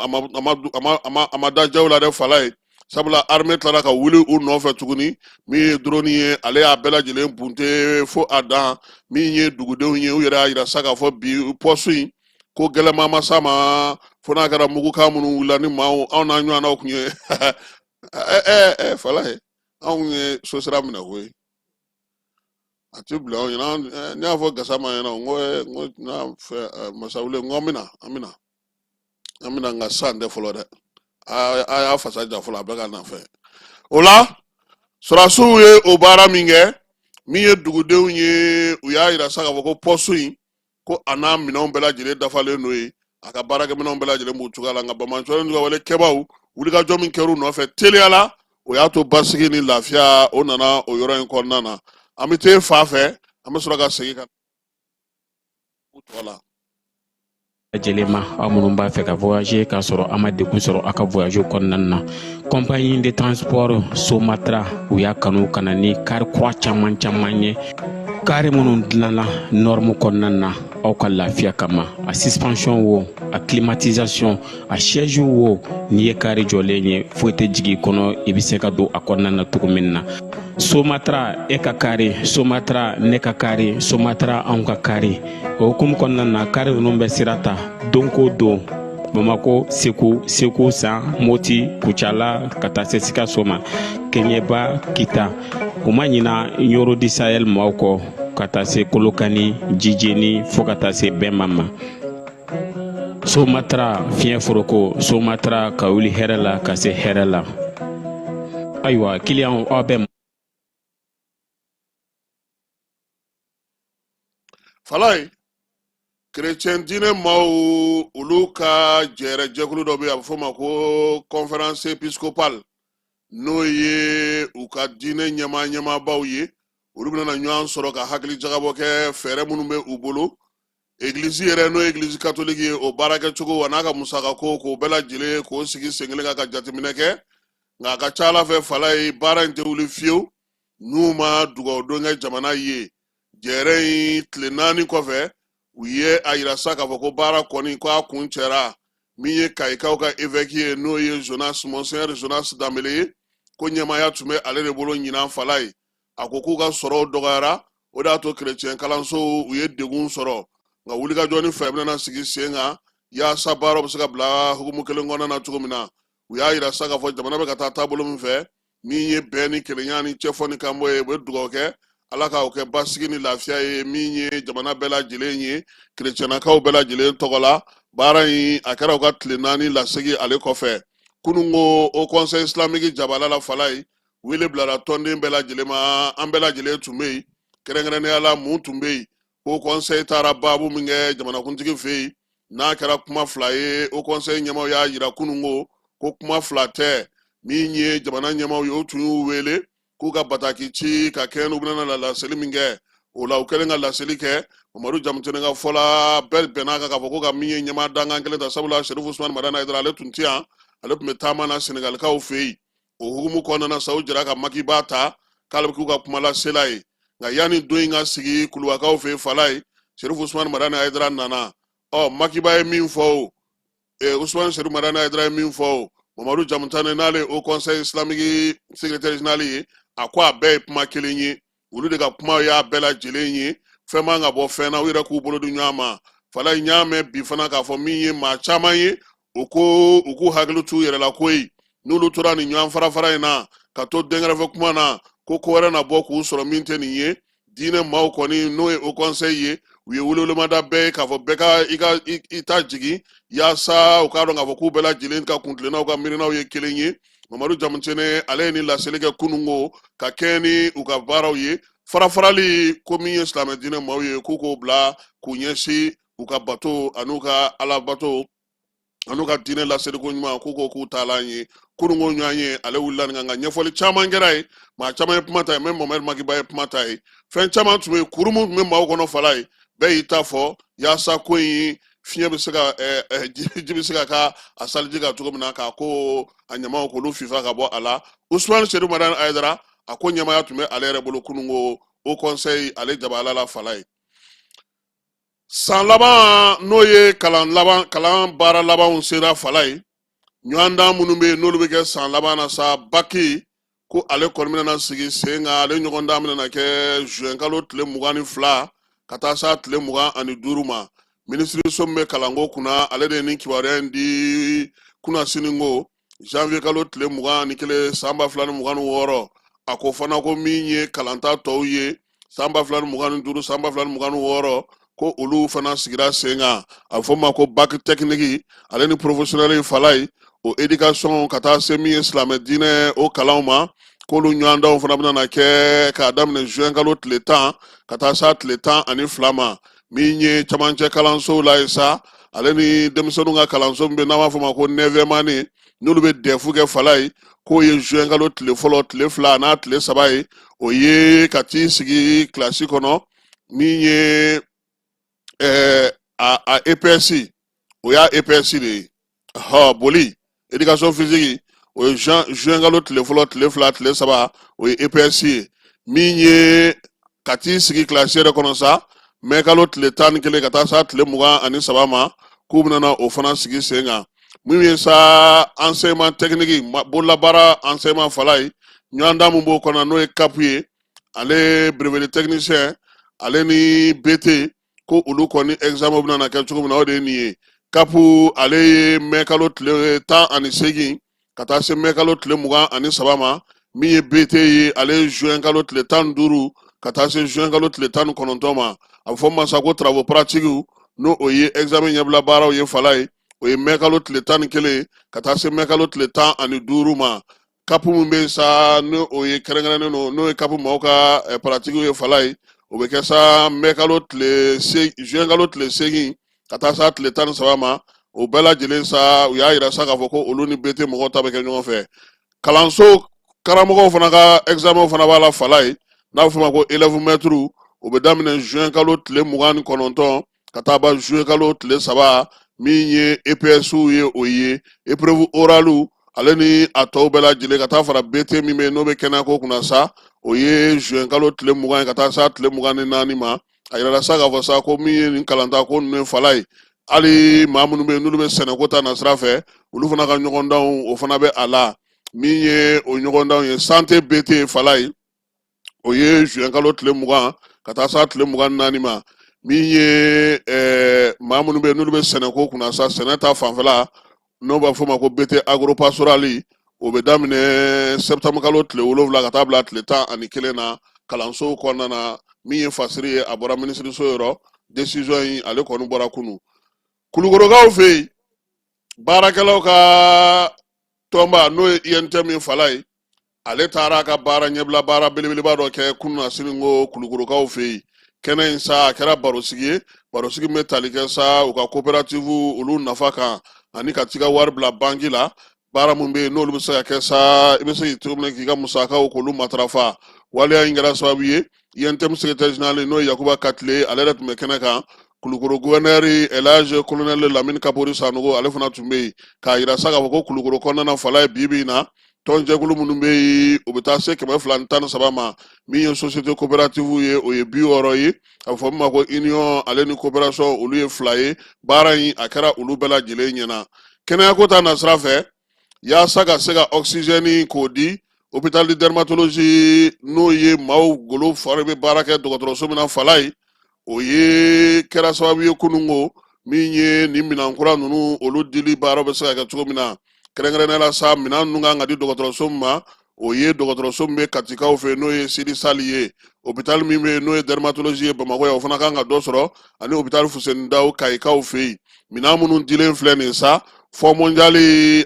a ma da jaw la dɛ, fala ye, sabula armée tilara ka wuli u nɔfɛ tuguni. Min ye drone ye, ale y'a bɛɛ lajɛlen bunte fo a dan. Min ye dugudenw ye, u yɛrɛ y'a yira sa k'a fɔ bi pɔsu in ko gɛlɛnman ma s'a ma, fo n'a kɛra mugukan minnu wulila ni maaw anw n'a ɲɔgɔnnaw kun ye. Fala ye, anw ye sosira minɛ koyi, a tɛ bila anw ɲɛna. Ne y'a fɔ Gasama ɲɛna, n ko n ko n'a fɛ Masawule, n ko an bɛna an bɛna an bɛna, nka san tɛ fɔlɔ dɛ, a y'a fasa ja fɔlɔ, a bɛ ka na fɛ. O la sɔrɔdasiw ye o baara min kɛ, min ye dugudenw ye, u y'a yira sa k'a fɔ ko pɔsu in, ko a n'a minɛnw bɛɛ lajɛlen dafalen don yen, a ka baarakɛminɛnw bɛɛ lajɛlen b'u cogoya la. Nka banbaanciwale ni wale kɛbaaw, wulikajɔ min kɛr'u nɔfɛ teliya la, o y'a to basigi ni lafiya o nana o yɔrɔ in kɔnɔna na. An bɛ t'e fa fɛ, an bɛ sɔrɔ ka segin ka u tɔ la. Lajɛlen ma, aw minnu b'a fɛ ka voyager k'a sɔrɔ a ma degun sɔrɔ aw ka voyage kɔnɔna na, compagnie de transport Somatra, u y'a kanu ka na ni kari kura caman caman ye, kari minnu dilanna norme kɔnɔna na aw ka lafiya kama. A suspension wo, a climatisation, a siège wo, n'i ye kari jɔlen ye, foyi tɛ jigin i kɔnɔ, i bɛ se ka don a kɔnɔna na cogo min na. Somatra, e ka kari Somatra, ne ka kari Somatra, anw ka kari. O hukumu kɔnɔna na, kari ninnu bɛ sira ta don ko don Bamako, Segu, Segu San, Moti, Kucala, ka taa se Sikaso ma, Keɲeba, Kita. U ma ɲina Ɲoro du Sahel maaw kɔ, ka taa se Kolokani, Jijeni, fo ka taa se Bɛnba ma. Somatra fiɲɛ foroko, Somatra ka wuli hɛrɛ la ka se hɛrɛ la. Ayiwa, kiliyanw, aw bɛ Falaye, kerecɛn diinɛ maaw, olu ka jɛrɛ jɛkulu dɔ bɛ yen, a bɛ f'o ma ko conférence épiscopale, n'o ye u ka diinɛ ɲɛmaa ɲɛmaabaw ye. Olu bɛna ɲɔgɔn sɔrɔ ka hakili jagabɔ kɛ fɛɛrɛ minnu bɛ u bolo, egilizi yɛrɛ, n'o ye egilizi katoliki ye, o baarakɛcogo a n'a ka musakako, k'o bɛɛ lajɛlen k'o sigi sen kelen kan ka jateminɛ kɛ. Nka a ka ca ala fɛ, fala ye, baara in tɛ wuli fiyewu n'u ma dugawudon kɛ jamana ye. Jɛrɛ in tile 4 kɔfɛ, u ye a yira sa k'a fɔ ko baara kɔni ko a kuncɛra. Min ye Kayikaw ka évêque ye, n'o ye Jonas, monseigneur Jonas Danbele ye, ko ɲɛmaaya tun bɛ ale de bolo ɲinan Falaye. A ko k'u ka sɔrɔw dɔgɔyara, o de y'a to kerecɛn kalansow u ye degun sɔrɔ, nka wulikajɔ ni fɛɛrɛ bɛna sigi sen kan yaasa baaraw bɛ se ka bila hukumu kelen kɔnɔna na cogo min na. U y'a yira sa k'a fɔ jamana bɛ ka taa taabolo min fɛ, min ye bɛn ni kelenya ni cɛfɔ ni kanbɔ ye, u bɛ dugawu kɛ Ala k'o kɛ basigi ni lafiya ye min ye jamana bɛɛ lajɛlen ye, kerecɛnnakaw bɛɛ lajɛlen tɔgɔ la. Baara in a kɛra u ka tile 4 lasegi ale kɔfɛ. Kununko Haut Conseil islamique jabala la Falaye, wele bilara tɔnden bɛɛ lajɛlen ma, an bɛɛ lajɛlen tun bɛ yen. Kɛrɛnkɛrɛnnenya la, mun tun bɛ yen? Haut Conseil taara baabu min kɛ jamanakuntigi fɛ yen, n'a kɛra kuma fila ye. Haut Conseil ɲɛmaaw y'a yira kununko ko kuma fila tɛ. Min ye jamana ɲɛmaaw ye, o tun y'u wele k'u ka bataki ci ka kɛɲɛ n'u bɛna na laseli min kɛ. O la, u kɛlen ka laseli kɛ, Mamadu Jamutene ka fɔ la, bɛɛ bɛn'a kan k'a fɔ ko ka min ye ɲɛmaa dankan kelen ta, sabula Serifu Usumani Madani Hayidara, ale tun tɛ yan, ale tun bɛ taama na Senegalikaw fɛ yen. O hukumu kɔnɔna na sa, u jɛra ka Makiba ta k'ale bɛ k'u ka kumalasela ye. Nka yanni don in ka sigi Kulubakaw fɛ yen Falaye, Serifu Usumani Madani Hayidara nana. Ɔ, Makiba ye min fɔ o, Usumani Serifu Madani Hayidara ye min fɔ o, Mamadu Jamutane, n'ale ye Haut Conseil islamique secrétaire général ye, a ko a bɛɛ ye kuma kelen ye. Olu de ka kuma y'a bɛɛ lajɛlen ye, fɛn man ka bɔ fɛn na, u yɛrɛ k'u bolo di ɲɔgɔn ma. Falaye, n y'a mɛn bi fana k'a fɔ min ye maa caman ye, u ko u k'u hakili t'u yɛrɛ la koyi, n'olu tora nin ɲɔgɔn farafara in na ka to dɛnkɛrɛfɛ kuma na, ko ko wɛrɛ na bɔ k'u sɔrɔ min tɛ nin ye. Diinɛ maaw kɔni, n'o ye Haut Conseil ye, u ye welewelemada bɛɛ ye k'a fɔ bɛɛ ka i ka i ta jigin, yaasa u k'a dɔn k'a fɔ k'u bɛɛ lajɛlen ka kuntilennaw ka miirinaw ye kelen ye. Mamadu Jamutene, ale ye nin laseli kɛ kununko ka kɛɲɛ ni u ka baaraw ye. Farafarali ko min ye silamɛ diinɛ maaw ye, k'u k'o bila k'u ɲɛsin u ka bato an'u ka alabato an'u ka diinɛ laseliko ɲuman, k'u ko k'u taalan ye. Kununko ɲɔgɔn ye, ale wulila nin kan, nka ɲɛfɔli caman kɛra ye, maa caman ye kuma ta ye. Mɛ Mohamɛdi Makiba ye kuma ta ye, fɛn caman tun bɛ yen, kuru min tun bɛ maaw kɔnɔ Falaye, bɛɛ y'i ta fɔ yaasa ko in fiɲɛ bɛ se ka ji bɛ se ka ka a saliji kan cogo min na, k'a ko a ɲamaw k'olu fifa ka bɔ a la. Usumani Serifu Madani Hayidara, a ko ɲɛmaaya tun bɛ ale yɛrɛ bolo kununko Haut Conseil ale jabala la Falaye. San laban, n'o ye kalan laban, kalan baara labanw sera Falaye. Ɲɔgɔndan minnu bɛ yen, n'olu bɛ kɛ san laban na sa, baki ko ale kɔni bɛna sigi sen kan. Ale ɲɔgɔndan bɛna kɛ juin kalo tile 22 ka taa s'a tile 25 ma. Minisiriso min bɛ kalanko kunna, ale de ye nin kibaruya in di kunasini ko janvier kalo tile 21 san 2026. A ko fana ko min ye kalanta tɔw ye san 2025, san 2026, ko olu fana sigira sen kan. A bɛ fɔ ma ko bac technique ale ni professionnel Falaye, o éducation ka taa se min ye silamɛ diinɛ o kalanw ma, k'olu ɲɔgɔndanw fana bɛna na kɛ k'a daminɛ juin kalo tile 10 ka taa s'a tile 12 ma. Min ye camancɛ kalansow la ye sa, ale ni denmisɛnninw ka kalanso min bɛ n'an b'a fɔ ma ko neuvième année, n'olu bɛ DEF kɛ Falaye, k'o ye juin kalo tile fɔlɔ, tile 2 n'a tile 3 ye. O ye ka t'i sigi kilasi kɔnɔ. Min ye a EPS, o y'a EPS de ye, hɔ boli éducation physique, o ye juin kalo tile fɔlɔ, tile 2, tile 3, o ye EPS ye. Min ye ka t'i sigi kilasi yɛrɛ kɔnɔ sa, mɛ kalo tile 11 ka taa s'a tile 23 ma, k'u bɛna na o fana sigi sen kan. Min ye sa enseignement technique, bololabaara enseignement Falaye, ɲɔgɔndan min b'o kɔnɔ, n'o ye CAP ye, ale brevet de technicien, ale ni BT, ko olu kɔni examen bɛna na kɛ cogo min na, o de ye nin ye. CAP, ale ye mɛ kalo tile 18 ka taa se mɛ kalo tile 23 ma. Min ye BT ye, ale ye juin kalo tile 15 ka taa se juin kalo tile 19 ma. A bɛ fɔ ma sa ko travaux pratiques, n'o o ye examen ɲɛbila baaraw ye Falaye, o ye mɛ kalo tile 11 ka taa se mɛ kalo tile 15 ma. CAP min bɛ sa, n'o o ye kɛrɛnkɛrɛnnen don, n'o ye CAP maaw ka pratiques ye Falaye, o bɛ kɛ sa mɛ kalo tile se juin kalo tile 8 ka taa sa tile 13 ma. O bɛɛ lajɛlen sa, u y'a yira sa k'a fɔ ko olu ni BT mɔgɔw ta bɛ kɛ ɲɔgɔn fɛ. Kalanso karamɔgɔw fana ka examen fana b'a la Falaye, n'a bɛ f'o ma ko élève maître, o bɛ daminɛ juin kalo tile 29 ka taa ban juin kalo tile 3. Min ye EPS ye, o ye épreuve orale, ale ni a tɔw bɛɛ lajɛlen, ka taa fara BT min bɛ yen, n'o bɛ kɛnɛyako kunna sa, o ye juin kalo tile 20 ye ka taa s'a tile 24 ma. A yirala sa k'a fɔ sa ko min ye nin kalanta ko ninnu ye Falaye, hali maa minnu bɛ yen, n'olu bɛ sɛnɛko ta nasira fɛ, olu fana ka ɲɔgɔndanw, o fana bɛ a la. Min ye o ɲɔgɔndanw ye, santé BT Falaye, o ye juin kalo tile 20 ka taa s'a tile 24 ma. Min ye maa minnu bɛ yen n'olu bɛ sɛnɛko kunna sa, sɛnɛ ta fanfɛla, n'o b'a fɔ o ma ko BT agropastoral, o bɛ daminɛ septembre kalo tile 7 ka taa bila tile 11 na kalansow kɔnɔna na. Min ye fasiri ye, a bɔra minisiriso yɔrɔ. Décision in, ale kɔni bɔra kunun. Kulukorokaw fɛ yen, baarakɛlaw ka tɔnba, n'o ye UNTM ye Falaye, ale taara a ka baara ɲɛbila baara belebeleba dɔ kɛ kunun na sini ko Kulukorokaw fɛ yen. Kɛnɛ in sa, a kɛra barosigi ye, barosigi min bɛ tali kɛ sa u ka coopérative olu nafa kan, ani ka t'i ka wari bila banki la. Baara min bɛ yen n'olu bɛ se ka kɛ sa, i bɛ se k'i cogo min na k'i ka musakaw k'olu matarafa. Waleya in kɛra sababu ye, UNTM secrétaire général, n'o ye Yakuba Katile, ale yɛrɛ tun bɛ kɛnɛ kan. Kulukoro gouverneur Elhaji colonel Lamine Kapori Sanogo, ale fana tun bɛ yen, k'a yira sa k'a fɔ ko Kulukoro kɔnɔna na Falaye, bi bi in na, tɔnjɛkulu minnu bɛ yen, o bɛ taa se 213 ma. Min ye société coopérative ye, o ye 60 ye. A bɛ fɔ min ma ko union ale ni coopération, olu ye 2 ye. Baara in, a kɛra olu bɛɛ lajɛlen ɲɛna. Kɛnɛyako ta nasira fɛ, yaasa ka se ka oxygène k'o di hôpital de dermatologie, n'o ye maaw golo fari bɛ baara kɛ dɔgɔtɔrɔso min na Falaye, o ye kɛra sababu ye kununko min ye nin minɛn kura ninnu, olu dili baara bɛ se ka kɛ cogo min na. Kɛrɛnkɛrɛnnenya la sa, minɛn ninnu kan ka di dɔgɔtɔrɔso min ma, o ye dɔgɔtɔrɔso min bɛ Katikaw fɛ, n'o ye Sidi Sali ye. Hôpital min bɛ yen, n'o ye dermatologie ye Bamakɔ yan, o fana kan ka dɔ sɔrɔ, ani hôpital Fuseni Daw Kayikaw fɛ yen. Minɛn minnu dilen filɛ nin sa, Fonds mondial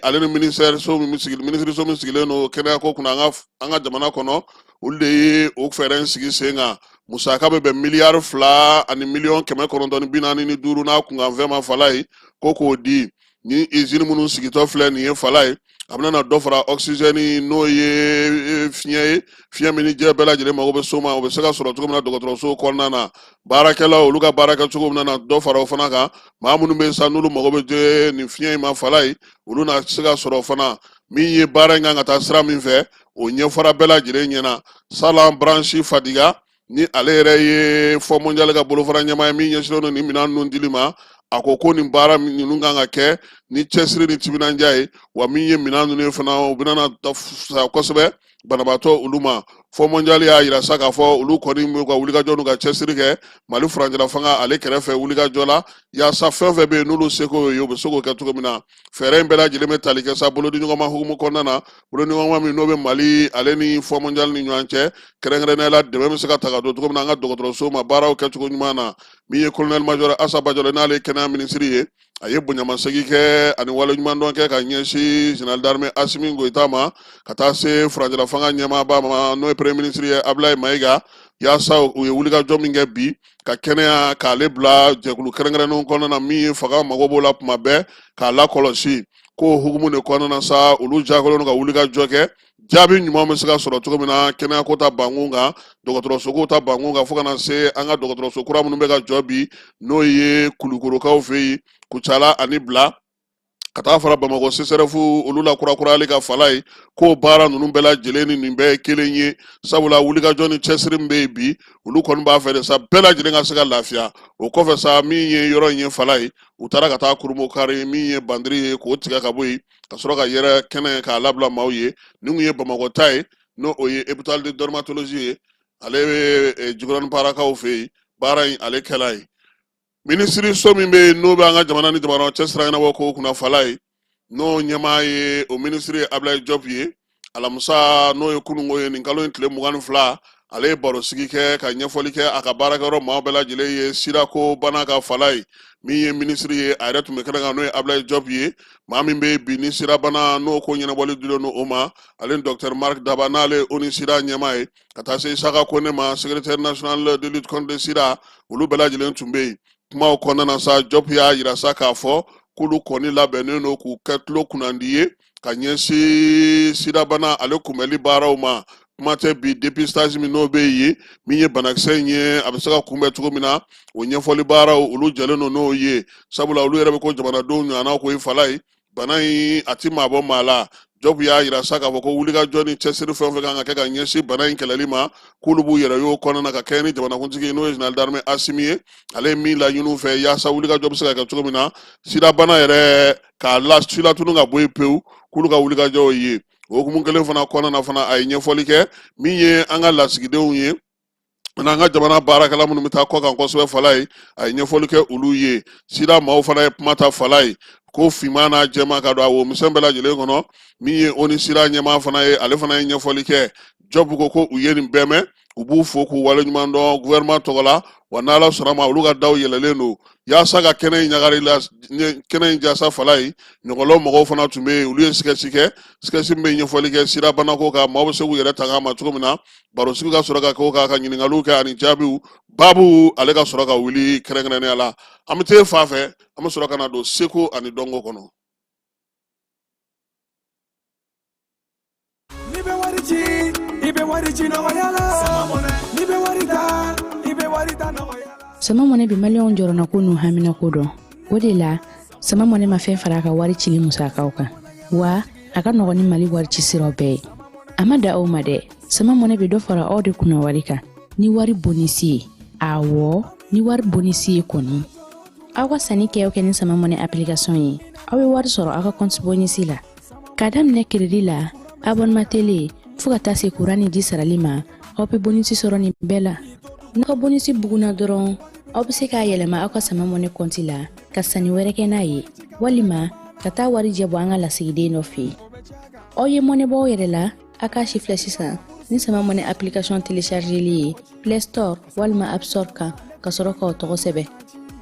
ale ni ministère so min sigi minisiriso min sigilen don kɛnɛyako kunna an ka jamana kɔnɔ, olu de ye o fɛɛrɛ in sigi sen kan. Musaka bɛ bɛn miliyari 2 ani miliyɔn 945 n'a kunkanfɛn ma Falaye, ko k'o di. Ni izini minnu sigitɔ filɛ nin ye Falaye, a bɛna na dɔ fara oxygène, n'o ye fiɲɛ ye, fiɲɛ min ni diɲɛ bɛɛ lajɛlen mago bɛ so ma, o bɛ se ka sɔrɔ cogo min na dɔgɔtɔrɔso kɔnɔna na. Baarakɛlaw, olu ka baarakɛcogo bɛna na dɔ fara o fana kan. Maa minnu bɛ sa, n'olu mago bɛ jɛ nin fiɲɛ in ma Falaye, olu na se ka sɔrɔ fana. Min ye baara in kan ka taa sira min fɛ, o ɲɛfɔra bɛɛ lajɛlen ɲɛna. Salan Branche Fadiga, ni ale yɛrɛ ye Fonds mondial ka bolofara ɲɛmaa ye min ɲɛsinnen don nin minɛn ninnu dili ma, a ko ko nin baara ninnu kan ka kɛ ni cɛsiri ni timinandiya ye. Wa min ye minɛn ninnu ye fana, u bɛna na fisaya kosɛbɛ banabaatɔ olu ma. Fonds mondial y'a yira sa k'a fɔ olu kɔni b'u ka wulikajɔ n'u ka cɛsiri kɛ Mali furancɛla fanga ale kɛrɛfɛ wulikajɔ la, yaasa fɛn fɛn bɛ yen n'olu seko ye, u bɛ se k'o kɛ cogo min na. Fɛɛrɛ in bɛɛ lajɛlen bɛ tali kɛ sa bolodiɲɔgɔnma hukumu kɔnɔna na, bolodiɲɔgɔnma min n'o bɛ Mali ale ni Fonds mondial ni ɲɔgɔn cɛ. Kɛrɛnkɛrɛnnenya la, dɛmɛ bɛ se ka ta ka don cogo min na an ka dɔgɔtɔrɔso ma baaraw kɛcogo ɲuman na. Min ye colonel major Asa Bajalo, n'ale ye kɛnɛya minisiri ye, a ye bonyamasegin kɛ ani waleɲumandɔn kɛ ka ɲɛsin général d'armée Asimi Goyita ma, ka taa se furancɛla fanga ɲɛmaaba ma, n'o ye premier ministre ye Abulayi Mayiga, yaasa u ye wulikajɔ min kɛ bi ka kɛnɛya k'ale bila jɛkulu kɛrɛnkɛrɛnnenw kɔnɔna na, min ye fanga mago b'o la tuma bɛɛ k'a lakɔlɔsi. K'o hukumu de kɔnɔna na sa, olu jagoyalen don ka wulikajɔ kɛ, jaabi ɲuman bɛ se ka sɔrɔ cogo min na kɛnɛyako ta bankun kan, dɔgɔtɔrɔsoko ta bankun kan, fo ka na se an ka dɔgɔtɔrɔso kura minnu bɛ ka jɔ bi, n'o ye Kulukorokaw fɛ yen, Kucala ani Bila, ka taa fara Bamakɔ CSRéf olu la kurakurayali kan Falaye. K'o baara ninnu bɛɛ lajɛlen ni nin bɛɛ ye kelen ye, sabula wulikajɔ ni cɛsiri min bɛ yen bi, olu kɔni b'a fɛ de sa bɛɛ lajɛlen ka se ka lafiya. O kɔfɛ sa, min ye yɔrɔ in ye Falaye, u taara ka taa kurunbonkari min ye bandiri ye, k'o tigɛ ka bɔ yen, ka sɔrɔ ka yɛrɛ kɛnɛ k'a labila maaw ye. Nin kun ye Bamakɔ ta ye, n'o o ye hôpital de dermatologie ye, ale bɛ Jikɔrɔni Parakaw fɛ yen. Baara in, ale kɛla ye. Minisiriso min bɛ yen, n'o bɛ an ka jamana ni jamana cɛ sira ɲɛnabɔ kow kunna Falaye, n'o ɲɛmaa ye o minisiri ye Abulayi Jɔp ye, alamisa, n'o ye kununko ye, nin kalo in tile 22, ale ye barosigi kɛ ka ɲɛfɔli kɛ a ka baarakɛyɔrɔ maaw bɛɛ lajɛlen ye sirako bana kan Falaye. Min ye minisiri ye, a yɛrɛ tun bɛ kɛnɛ kan, n'o ye Abulayi Jɔp ye. Maa min bɛ bi ni sirabana n'o ko ɲɛnabɔli dilen don o ma, ale ni docteur Marc Daba, n'ale ye ONU-SIDA ɲɛmaa ye, ka taa se Isaka Kone ma, secrétaire national de lutte contre le sida, olu bɛɛ lajɛlen tun bɛ yen. Kumaw kɔnɔna na sa, Jɔp y'a yira sa k'a fɔ k'olu kɔni labɛnnen don k'u kɛ tulo kunnandi ye ka ɲɛsin sidabana ale kunbɛnli baaraw ma. Kuma tɛ bi dépistage min n'o bɛ yen, min ye banakisɛ in ye, a bɛ se ka kunbɛn cogo min na, o ɲɛfɔli baaraw, olu jɛlen don n'o ye, sabula olu yɛrɛ bɛ ko jamanadenw ɲɔgɔnna ko i Falaye, bana in a ti maa bɔ maa la. Jɔp y'a yira sa k'a fɔ ko wulikajɔ ni cɛsiri fɛn o fɛn kan ka kɛ ka ɲɛsin bana in kɛlɛli ma, k'olu b'u yɛrɛ y'o kɔnɔna na ka kɛɲɛ ni jamanakuntigi ye, n'o ye général d'armée Asimi ye, ale ye min laɲini u fɛ yaasa wulikajɔ bɛ se ka kɛ cogo min na sidabana yɛrɛ k'a la silatunu ka bɔ yen pewu, k'olu ka wulikajɔw ye. O hukumu kelen fana kɔnɔna na fana, a ye ɲɛfɔli kɛ min ye an ka lasigidenw ye n'an ka jamana baarakɛla minnu bɛ taa kɔkan kosɛbɛ Falaye, a ye ɲɛfɔli kɛ olu ye. Sida maaw fana ye kuma ta Falaye, ko finman n'a jɛman ka don a wo misɛn bɛɛ lajɛlen kɔnɔ. Min ye ONU Sida ɲɛmaa fana ye, ale fana ye ɲɛfɔli kɛ. Jɔbu ko ko u ye nin bɛɛ mɛn, u b'u fo k'u waleɲuman dɔn gouvernement tɔgɔ la, wa n'Ala sɔnna ma, olu ka daw yɛlɛlen don yaasa ka kɛnɛ in ɲagari la, kɛnɛ in jasa Falaye. Ɲɔgɔlɔn mɔgɔw fana tun bɛ yen, olu ye sketch kɛ, sketch min bɛ ɲɛfɔli kɛ sida banako kan, maaw bɛ se k'u yɛrɛ tanga a ma cogo min na. Barosigi ka sɔrɔ ka kɛ o kan, ka ɲininkaliw kɛ ani jaabiw. Baabu ale ka sɔrɔ ka wuli kɛrɛnkɛrɛnnenya la. An bɛ t'e fan fɛ, an bɛ sɔrɔ ka na don seko ani dɔnko kɔnɔ. N'i bɛ wari ci, i bɛ wari ci nɔgɔya la. N'i bɛ wari ta, i bɛ wari ta nɔgɔya la. Sama Mɔnɛ bɛ maliyɛnw jɔrɔnako n'u haminako dɔn. O de la, Sama Mɔnɛ ma fɛn fara a ka wari cili musakaw kan, wa a ka nɔgɔn ni Mali wari ci siraw bɛɛ ye. A ma da o ma dɛ, Sama Mɔnɛ bɛ dɔ fara aw de kunna wari kan ni wari bonisi ye. Awɔ, ni wari bonisi ye kɔni. Aw ka sanni kɛ o kɛ ni Sama Mɔnɛ application ye, aw bɛ wari sɔrɔ aw ka compte bonisi la. K'a daminɛ crédit la, abonnement télé, fo ka taa se kuran ni ji sarali ma, aw bɛ bonisi sɔrɔ nin bɛɛ la. N'aw ka bonisi bugunna dɔrɔn, aw bɛ se k'a yɛlɛma aw ka Sama Mɔnɛ kɔnti la ka sanni wɛrɛ kɛ n'a ye, walima ka taa warijɛ bɔ an ka lasigiden dɔ fɛ yen. Aw ye mɔnɛ bɔ aw yɛrɛ la, a k'a sifilɛ sisan ni Sama Mɔnɛ application téléchargeli ye Play Store walima App Store kan, ka sɔrɔ k'aw tɔgɔ sɛbɛn.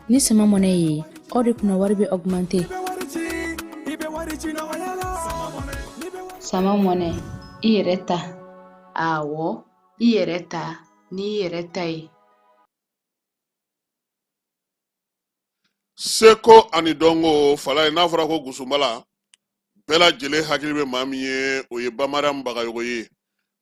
Ni Sama Mɔnɛ ye, aw de kunna wari bɛ augmenter. Sama Mɔnɛ, i yɛrɛ ta. Awɔ, i yɛrɛ ta n'i yɛrɛ ta ye. Seko ani dɔnko Falaye, n'a fɔra ko Gusumala, bɛɛ lajɛlen hakili bɛ maa min ye, o ye Ba Mariam Bagayogo ye.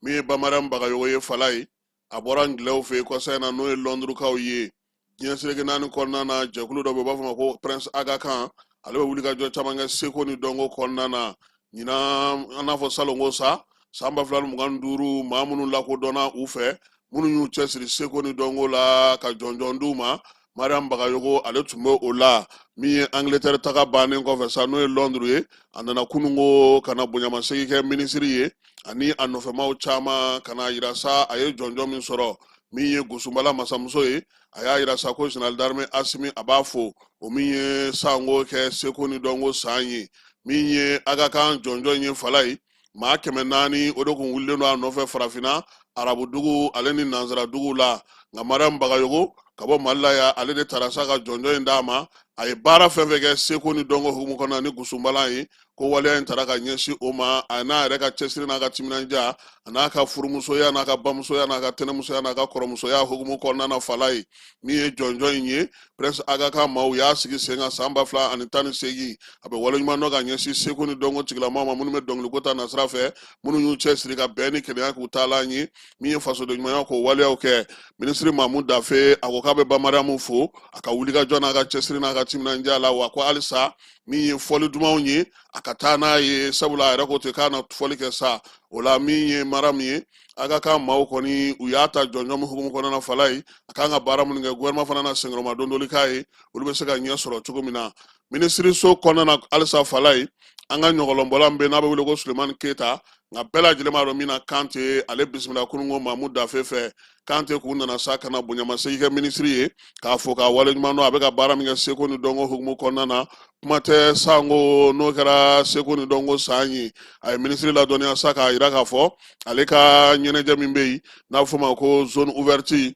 Min ye Ba Mariam Bagayogo ye Falaye, a bɔra ngilɛw fɛ yen kɔsa in na, n'o ye Lɔndurukaw ye. Diɲɛ seleke naani kɔnɔna na, jɛkulu dɔ bɛ yen, u b'a fɔ ma ko Prince Aga Khan. Ale bɛ wulikajɔ caman kɛ seko ni dɔnko kɔnɔna na. Ɲinan, an n'a fɔ salonko sa, san 2025, maa minnu lakodɔnna u fɛ, minnu y'u cɛsiri seko ni dɔnko la, ka jɔnjɔn d'u ma, Mariam Bagayogo ale tun bɛ o la. Min ye Angleterre taga bannen kɔfɛ sa, n'o ye Londres ye, a nana kununko ka na bonyamasegin kɛ minisiri ye ani a nɔfɛmaw caman, ka na yira sa a ye jɔnjɔn min sɔrɔ. Min ye Gusumala masamuso ye, a y'a yira sa ko général d'armée Asimi, a b'a fo, o min ye sanko kɛ seko ni dɔnko san ye. Min ye Aga Khan jɔnjɔn ye Falaye, maa 400 o de kun wulilen don a nɔfɛ farafinna, arabudugu ale ni nansaradugu la. Nka Mariam Bagayogo ka bɔ Mali la yan, ale de taara sa ka jɔnjɔn in d'a ma. A ye baara fɛn fɛn kɛ seko ni dɔnko hukumu kɔnɔ ni Gusumala ye, ko waleya in taara ka ɲɛsin o ma, a n'a yɛrɛ ka cɛsiri n'a ka timinandiya, a n'a ka furumusoya n'a ka bamusoya n'a ka tɛnɛmusoya n'a ka kɔrɔmusoya hukumu kɔnɔna na Falaye. Min ye jɔnjɔn in ye, Prince Aga Khan maaw y'a sigi sen kan san 2018. A bɛ waleɲuman dɔn ka ɲɛsin seko ni dɔnko tigilamaw ma, minnu bɛ dɔnkiliko ta nasira fɛ, minnu y'u cɛsiri ka bɛn ni kelenya k'u taalan ye, min ye fasodenɲumanya k'o waleyaw kɛ. Minisiri Mamu Dafe, a ko k'a bɛ Ba Mariamu fo a ka wulikajɔ n'a ka cɛsiri n'a ka timinandiya la, wa ko halisa min ye fɔli dumanw ye, a ka taa n'a ye, sabula a yɛrɛ ko ten k'a na fɔli kɛ sa. O la, min ye Mariam ye, Aga Khan maaw kɔni u y'a ta jɔnjɔn min hukumu kɔnɔna na Falaye, a kan ka baara minnu kɛ, gouvernement fana na senkɔrɔma dondoli k'a ye, olu bɛ se ka ɲɛ sɔrɔ cogo min na. Minisiriso kɔnɔna na halisa Falaye, an ka ɲɔgɔlɔnbɔla bɛ n'a bɛ wele ko Sulemani Keyita, nka bɛɛ lajɛlen b'a dɔn min na, Kante, ale bisimila kununko Mamu Dafe fɛ. Kante k'u nana sa ka na bonyamasegin kɛ minisiri ye, k'a fo k'a waleɲuman dɔn a bɛ ka baara min kɛ seko ni dɔnko hukumu kɔnɔna na. Kuma tɛ sanko n'o kɛra seko ni dɔnko san ye. A ye minisiri ladɔnniya sa k'a yira k'a fɔ ale ka ɲɛnajɛ min bɛ yen n'a bɛ f'o ma ko zone ouverte,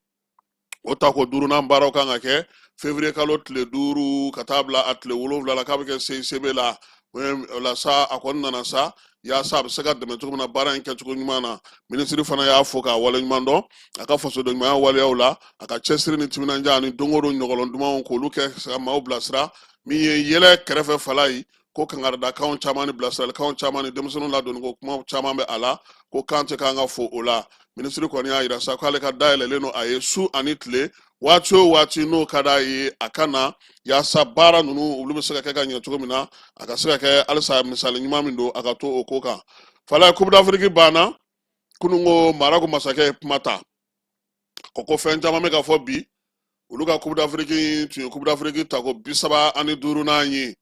o tako duurunan baaraw kan ka kɛ février kalo tile 5 ka taa bila a tile 7 la, k'a bɛ kɛ CICB la. O la sa, a kɔni nana sa yaasa a bɛ se ka dɛmɛ cogo min na baara in kɛcogo ɲuman na. Minisiri fana y'a fo k'a waleɲuman dɔn a ka fasodenɲumanya waleyaw la, a ka cɛsiri ni timinandiya ani don o don ɲɔgɔlɔn dumanw k'olu kɛ ka maaw bilasira. Min ye yɛlɛ kɛrɛfɛ Falaye, ko kankaridakanw caman ni bilasiralikanw caman ni denmisɛnninw ladonni ko kumaw caman bɛ a la, ko Kante kan ka fo o la. Minisiri kɔni y'a yira sa k'ale ka dayɛlɛlen don a ye su ani tile, waati o waati n'o ka d'a ye, a ka na yaasa baara ninnu olu bɛ se ka kɛ ka ɲɛ cogo min na, a ka se ka kɛ halisa misali ɲuman min don, a ka to o ko kan. Falaye, Coupe d'Afrique banna kununko, Marako masakɛ ye kuma ta, ko fɛn caman bɛ ka fɔ bi. Olu ka Coupe d'Afrique tun ye Coupe d'Afrique tako 35nan ye.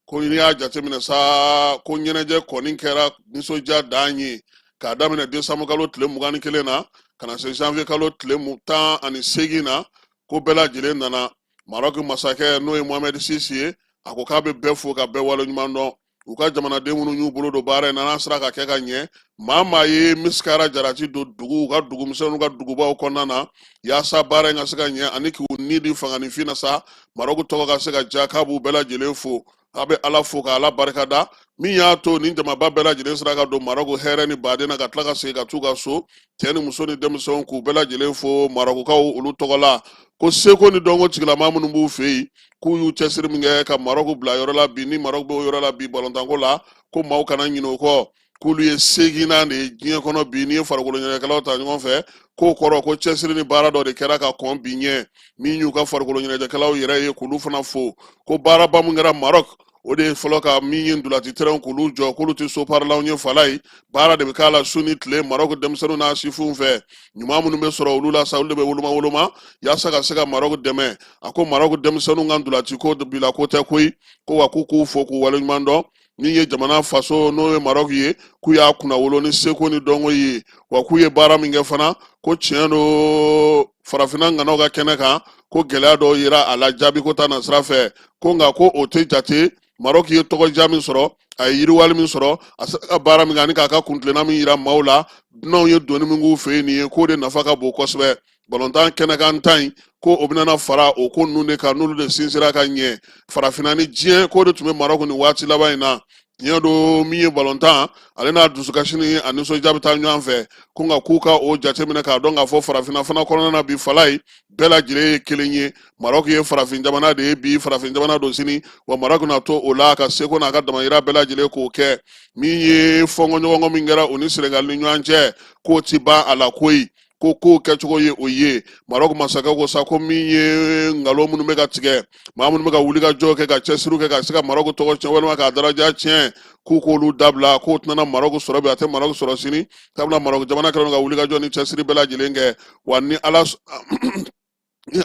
Ko n'i y'a jateminɛ sa, ko ɲɛnajɛ kɔni kɛra nisɔndiya dan ye k'a daminɛ desanburu kalo tile 21 na ka na se janvier kalo tile 18 na, ko bɛɛ lajɛlen nana. Marɔki masakɛ, n'o ye Mohamɛdi Sisi ye, a ko k'a bɛ bɛɛ fo ka bɛɛ waleɲuman dɔn. U ka jamanaden minnu y'u bolo don baara in na, n'a sera ka kɛ ka ɲɛ, maa maa ye misikara jarati don dugu u ka dugumisɛnninw ka dugubaw kɔnɔna na yaasa baara in ka se ka ɲɛ ani k'u ni di fanganifin na sa, Marɔku tɔgɔ ka se ka diya, k'a b'u bɛɛ lajɛlen fo. A bɛ Ala fo ka Ala barika da min y'a to nin jamaba bɛɛ lajɛlen sera ka don Marɔku hɛrɛ ni baden na, ka tila ka segin ka t'u ka so, cɛ ni muso ni denmisɛnw, k'u bɛɛ lajɛlen fo Marɔkukaw olu tɔgɔ la. Ko seko ni dɔnko tigilama minnu b'u fɛ yen, k'u y'u cɛsiri min kɛ ka Marɔku bila yɔrɔ la bi, ni Marɔku bɛ o yɔrɔ la bi balontanko la, ko maaw kana ɲinɛ o kɔ, k'olu ye seginnan de ye diɲɛ kɔnɔ bi n'i ye farikolo ɲɛnajɛkɛlaw ta ɲɔgɔn fɛ. K'o kɔrɔ ko cɛsiri ni baara dɔ de kɛra ka kɔn bi ɲɛ, min y'u ka farikolo ɲɛnajɛkɛlaw yɛrɛ ye, k'olu fana fo. Ko baaraba min kɛra Marɔku, o de ye fɔlɔ ka min ye ntolaci terɛnw k'olu jɔ, k'olu tɛ so parilanw ye fala ye, baara de bɛ k'a la su ni tile Marɔku denmisɛnninw n'a sifinw fɛ. Ɲuman minnu bɛ sɔrɔ olu la sa, olu de bɛ woloma woloma yaasa ka se ka Marɔku dɛmɛ. A ko Marɔku denmisɛnninw ka ntolaci ko bila ko tɛ koyi, ko wa k'u k'u fo k'u waleɲuman dɔn. Min ye jamana faso, n'o ye Marɔku ye, k'u y'a kunnawolo ni seko ni dɔnko ye, wa k'u ye baara min kɛ fana, ko tiɲɛ don, farafinna ŋanaw ka kɛnɛ kan, ko gɛlɛya dɔw yera a la jaabi ko ta na sira fɛ, ko nka ko o tɛ jate. Marɔku ye tɔgɔdiya min sɔrɔ, a ye yiriwali min sɔrɔ, a sera ka baara min kɛ ani k'a ka kuntilenna min yira maaw la, dunanw ye donni min k'u fɛ yen nin ye, k'o de nafa ka bon kosɛbɛ balontan kɛnɛkan ta in. Ko o bɛna fara o ko ninnu de kan, n'olu de sinsira ka ɲɛ farafinna ni diɲɛ, k'o de tun bɛ Marɔku nin waati laban in na. Tiɲɛ don, min ye balontan, ale n'a dusukasi ni a nisɔndiya bɛ taa ɲɔgɔn fɛ, ko nka k'u ka o jateminɛ k'a dɔn k'a fɔ farafinna fana kɔnɔna na bi, fala ye bɛɛ lajɛlen ye kelen ye. Marɔku ye farafin jamana de ye bi, farafin jamana don sini, wa Marɔku na to o la ka seko n'a ka damayira bɛɛ lajɛlen k'o kɛ. Min ye fɔnkɔɲɔgɔnkɔ min kɛra u ni Senegali ni ɲɔgɔn cɛ, k'o ti ban a la koyi, ko kow kɛcogo ye o ye. Marɔku masakɛ ko sa ko min ye nkalon minnu bɛ ka tigɛ, maa minnu bɛ ka wuli ka jɔ kɛ ka cɛsiriw kɛ ka se ka Marɔku tɔgɔ tiɲɛ walima k'a daraja tiɲɛ, k'u k'olu dabila, k'o tɛna Marɔku sɔrɔ bi, a tɛ Marɔku sɔrɔ sini, sabula Marɔku jamana kɛlen don ka wuli ka jɔ ni cɛsiri bɛɛ lajɛlen kɛ. Wa ni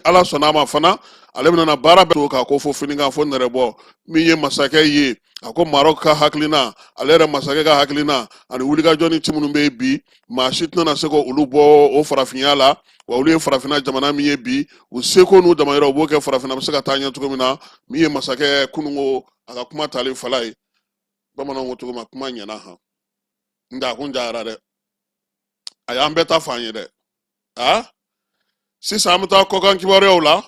Ala sɔnna a ma fana, ale bɛna baara bɛɛ to k'a ko fo finikan fo nɛrɛbɔ. Min ye masakɛ ye, a ko Marɔku ka hakilina, ale yɛrɛ masakɛ ka hakilina ani wulikajɔ ni ci minnu bɛ yen bi, maa si tɛna se ka olu bɔ o farafinya la. Wa olu ye farafinna jamana min ye bi, u seko n'u damayira, u b'o kɛ farafinna bɛ se ka taa ɲɛ cogo min na. Min ye masakɛ kununko a ka kuma talen fala ye, bamananw ko cogo ma, kuma ɲɛna han, nka a kun jayara dɛ, a y'an bɛɛ ta f'an ye dɛ. A sisan an bɛ taa kɔkan kibaruyaw la.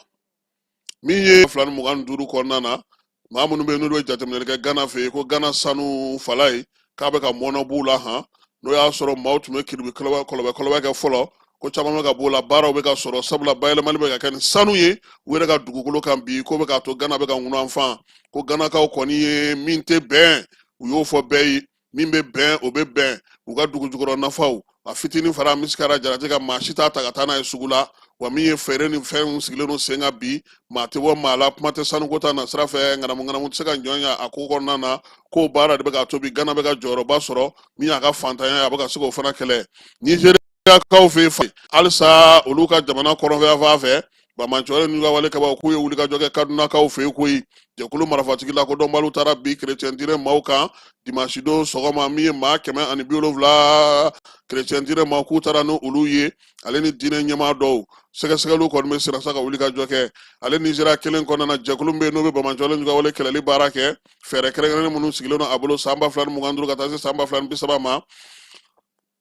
Min ye 2025 kɔnɔna na, maa minnu bɛ yen n'olu bɛ jateminɛli kɛ Gana fɛ yen, ko Gana sanu fala ye k'a bɛ ka mɔnɔ b'u la han, n'o y'a sɔrɔ maaw tun bɛ kiribi kɔlɔbɛ kɔlɔbɛ kɔlɔbɛ kɛ fɔlɔ, ko caman bɛ ka b'o la, baaraw bɛ ka sɔrɔ, sabula bayɛlɛmali bɛ ka kɛ ni sanu ye u yɛrɛ ka dugukolo kan bi, ko bɛ k'a to Gana bɛ ka ŋunanfan. Ko Ganakaw kɔni ye min tɛ bɛn, u y'o fɔ bɛɛ ye, min bɛ bɛn, o bɛ bɛn. U ka dugu jukɔrɔ nafaw a fitinin fara misikara jarati ka, maa si t'a ta ka taa n'a ye sugu la. Wa min ye feere ni fɛnw sigilen don sen kan bi, maa tɛ bɔ maa la, kuma tɛ sanuko ta na sira fɛ, ŋanamu ŋanamu tɛ se ka ɲɔ ɲa a ko kɔnɔna na. K'o baara de bɛ k'a to bi Gana bɛ ka jɔyɔrɔba sɔrɔ, min y'a ka fantanya ye, a bɛ ka se k'o fana kɛlɛ. Nizeriyakaw fɛ yen halisa, olu ka jamana kɔrɔnfɛ fɛ, banbaanciwale n'u ka wale kɛbaaw, k'u ye wulikajɔ kɛ Kadunakaw fɛ yen koyi. Jɛkulu marifatigi lakodɔnbaliw taara bin kerecɛn diinɛ maaw kan dimansi don sɔgɔma, min ye maa 170 kerecɛn diinɛ maaw, k'u taara ni olu ye, ale ni diinɛ ɲɛmaa dɔw. Sɛgɛsɛgɛliw kɔni bɛ senna sa ka wulikajɔ kɛ. Ale Nizeriya kelen kɔnɔna na, jɛkulu min bɛ yen n'o bɛ banbaanciwale n'u ka wale kɛlɛli baara kɛ, fɛɛrɛ kɛrɛnkɛrɛnnen minnu sigilen don a bolo san 2025 ka taa se san 2030 ma,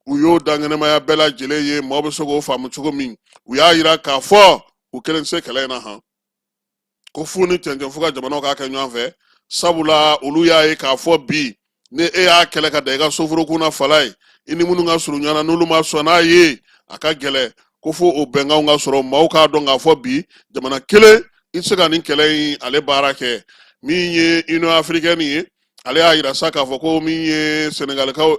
u y'o dankɛnɛmaya bɛɛ lajɛlen ye, maaw bɛ se k'o faamu cogo min. U y'a yira k'a fɔ u kelen tɛ se kɛlɛ in na han, ko fu ni cɛncɛn fo ka jamanaw k'a kɛ ɲɔgɔn fɛ, sabula olu y'a ye k'a fɔ bi ni e y'a kɛlɛ ka da i ka soforokun na fala ye, i ni minnu ka surun ɲɔgɔn na, n'olu ma sɔn n'a ye, a ka gɛlɛn. Ko fo o bɛnkanw ka sɔrɔ, maaw k'a dɔn k'a fɔ bi jamana kelen i tɛ se ka nin kɛlɛ in ale baara kɛ. Min ye Union africaine ye, ale y'a yira sa k'a fɔ ko min ye Senegalikaw,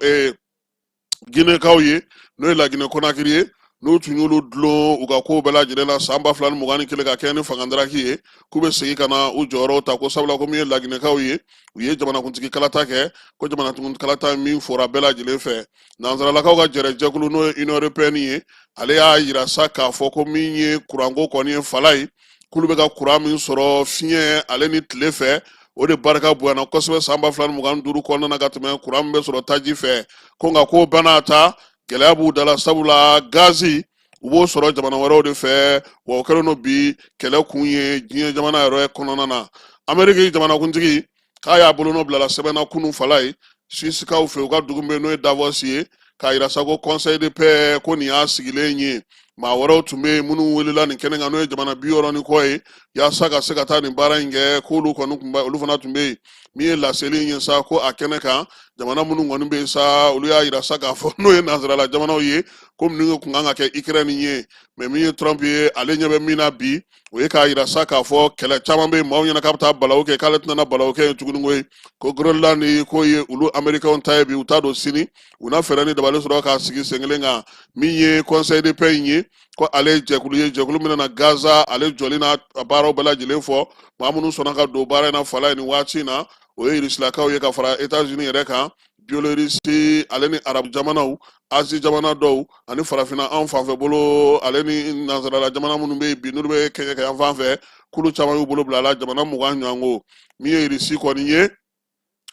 Ginɛkaw ye, n'o ye Laginɛ Konakiri ye, n'u tun y'olu dulon u ka kow bɛɛ lajɛlen na san 2021 ka kɛ ni fangadaraki ye, k'u bɛ segin ka na u jɔyɔrɔw ta, ko sabula ko min ye Laginɛkaw ye, u ye jamanakuntigi kalata kɛ, ko jamanakuntigi kalata min fɔra bɛɛ lajɛlen fɛ. Nansaralakaw ka jɛrɛjɛkulu, n'o ye Union européenne ye, ale y'a yira sa k'a fɔ ko min ye kuranko kɔni ye fala ye, k'olu bɛ ka kuran min sɔrɔ fiɲɛ ale ni tile fɛ, o de barika bonyana kosɛbɛ san 2025 kɔnɔna na ka tɛmɛ kuran min bɛ sɔrɔ taji fɛ. Ko nka k'o bɛɛ n'a ta, gɛlɛya b'u da la, sabula gazi u b'o sɔrɔ jamana wɛrɛw de fɛ, wa o kɛlen don bi kɛlɛ kun ye diɲɛ jamana yɛrɛ kɔnɔna na. Ameriki jamanakuntigi k'a y'a bolonɔ bila la sɛbɛn na kunun fala ye Suisikaw fɛ, u ka dugu bɛ n'o ye Davos ye, k'a yira sa ko Conseil de paix ko nin y'a sigilen ye. Maa wɛrɛw tun bɛ yen minnu welela nin kɛnɛ kan, n'o ye jamana 60 ni kɔ ye, yaasa ka se ka taa nin baara in kɛ, k'olu kɔni tun bɛ, olu fana tun bɛ yen. Min ye laseli in ye sa, ko a kɛnɛ kan jamana minnu kɔni bɛ yen sa, olu y'a yira sa k'a fɔ n'o ye nansarala jamanaw ye, ko ninnu kun kan ka kɛ Ukraine ye. Mais min ye Trump ye, ale ɲɛ bɛ min na bi, o ye k'a yira sa k'a fɔ kɛlɛ caman bɛ yen, maaw ɲɛna k'a bɛ taa balawu kɛ, k'ale tɛna balawu kɛ yen tuguni koyi. Ko Groenland k'o ye olu Américains ta ye bi, u t'a don sini, u na fɛɛrɛ ni dabali sɔrɔ k'a sigi sen kelen kan. Min ye Conseil de paix in ye, ko ale ye jɛkulu ye, jɛkulu min na Gaza ale jɔli n'a baaraw bɛɛ lajɛlen fɔ. Maa minnu sɔnna ka don baara in na fala ye nin waati in na, o ye Irisilakaw ye ka fara États-Unis yɛrɛ kan, Biélorussie ale ni arabu jamanaw, Asie jamana dɔw ani farafinna anw fanfɛ bolo, ale ni nansarala jamana minnu bɛ yen bi n'olu bɛ kɛɲɛka yan fan fɛ, k'olu caman y'u bolo bila a la, jamana 20 ɲɔgɔn. Min ye Irisi kɔni ye,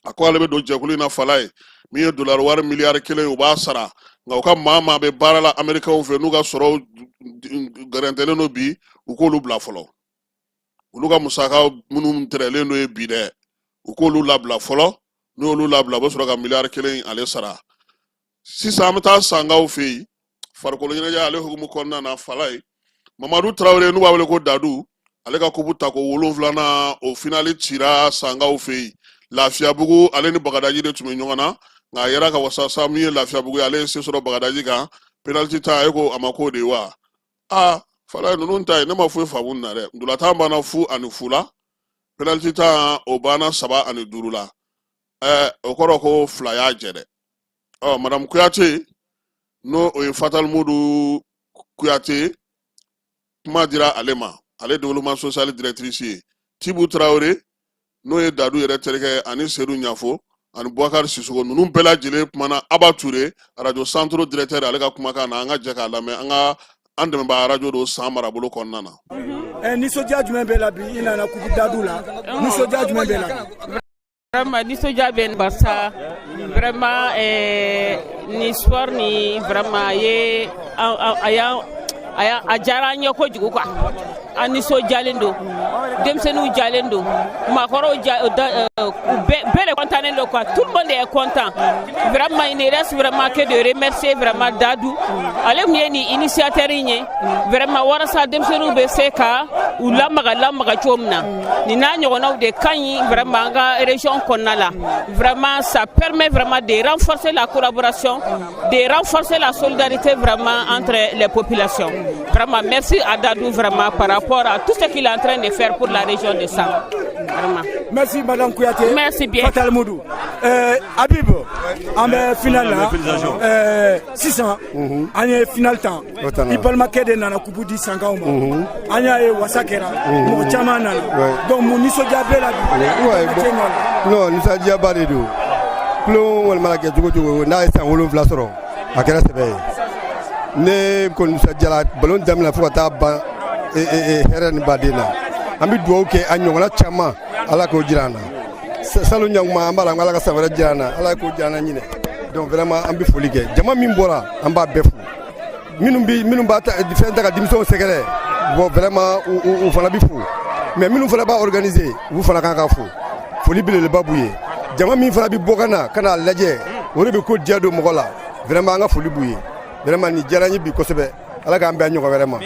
a ko ale bɛ don jɛkulu in na fala ye. Min ye dolari wari miliyari 1 ye, u b'a sara, nka u ka maa maa bɛ baara la Amerikɛnw fɛ, n'u ka sɔrɔ gɛrɛntɛlen don bi, u k'olu bila fɔlɔ. Olu ka musaka minnu tɛrɛlen don ye bi dɛ, u k'olu labila fɔlɔ. N'u y'olu labila, u bɛ sɔrɔ ka miliyari 1 ale sara. Sisan an bɛ taa Sankaw fɛ yen, farikolo ɲɛnajɛ ale hukumu kɔnɔna na fala ye. Mamadu Tarawele, n'u b'a wele ko Dadu, ale ka kupu tako wolonfilanan, o finali cira Sankaw fɛ yen. Lafiyabugu ale ni Bagadaji de tun bɛ ɲɔgɔn na, nka a yɛrɛ ka wasa sa, min ye Lafiyabugu ye, ale ye se sɔrɔ Bagadaji kan penalty ta. E ko a ma k'o de ye wa? Aa fala ye, ninnu ta ye, ne ma foyi faamu nin na dɛ. Ntolatan banna 0-0 la, penalty ta o banna 3-5 la. Ɛɛ, o kɔrɔ ko fila y'a jɛ dɛ. Ɔ madame Kuyate, n'o o ye Fatalimudu Kuyate, kuma dira ale ma, ale développement social directrice ye. Tibu Tarawele, n'o ye Dadu yɛrɛ terikɛ, ani Sedu Ɲafo ani Bubakari Sisoko, ninnu bɛɛ lajɛlen kumana Aba Ture, radio centre directeur, ale ka kumakan na. An ka jɛ k'a lamɛn, an ka an dɛmɛbaa arajo don San marabolo kɔnɔna na. Nisɔndiya jumɛn b'e la bi? I nana kupu Dadu la, nisɔndiya jumɛn b'e la bi? Vraiment nisɔndiya bɛ n barisa vraiment ni sport ni vraiment ye a y'an a diyara an ye kojugu quoi. An nisɔndiyalen don, denmisɛnninw jalen don, maakɔrɔw ja bɛɛ de content don quoi, tout le monde est content vraiment. Il ne reste vraiment que de remercier vraiment Dadou, ale min ye nin initiateur in ye vraiment, walasa denmisɛnninw bɛ se ka u lamaga lamaga cogo min na. Nin n'a ɲɔgɔnnaw de ka ɲi vraiment an ka région kɔnɔna la. Vraiment, ça permet vraiment de renforcer la collaboration, de renforcer la solidarité vraiment entre les populations. Vraiment merci à Dadou vraiment par rapport à tout ce qu'il est en train de faire pour la région de Sam. Vraiment. Merci madame Kouyaté. Merci bien. Fatal Moudou. Habib, an bɛ final la. Sisan an ye final tan. I balimakɛ de nana kupu di Sankaw ma. An y'a ye wasa kɛra. Mɔgɔ caman nana. Donc mun nisɔndiya b'e la bi? Ouais, bon, non, nisɔndiyaba de don. Tulon kɔni mana kɛ cogo cogo, n'a ye san 7 sɔrɔ, a kɛra sɛbɛ ye. Ne kɔni nisɔndiyara balon daminɛ fo ka taa ban hɛrɛ ni baden na. An bɛ dugawu kɛ, a ɲɔgɔnna caman, Ala k'o jira an na. Salon ɲakuma, an b'a la, Ala ka san wɛrɛ jira an na, Ala k'o jira an na ɲinɛ. Donc vraiment an bɛ foli kɛ, jama min bɔra, an b'a bɛɛ fo. Minnu bi minnu b'a ta fɛn ta ka denmisɛnw sɛgɛrɛ, bon, vraiment u fana bɛ fo, mais minnu fana b'a organiser, olu fana kan ka fo, foli belebeleba b'u ye. Jama min fana bɛ bɔ ka na lajɛ, o de bɛ ko diya don mɔgɔ la. Vraiment an ka foli b'u ye. Vraiment nin diyara n ye bi kosɛbɛ. Ala k'an bɛn ɲɔgɔn wɛrɛ ma.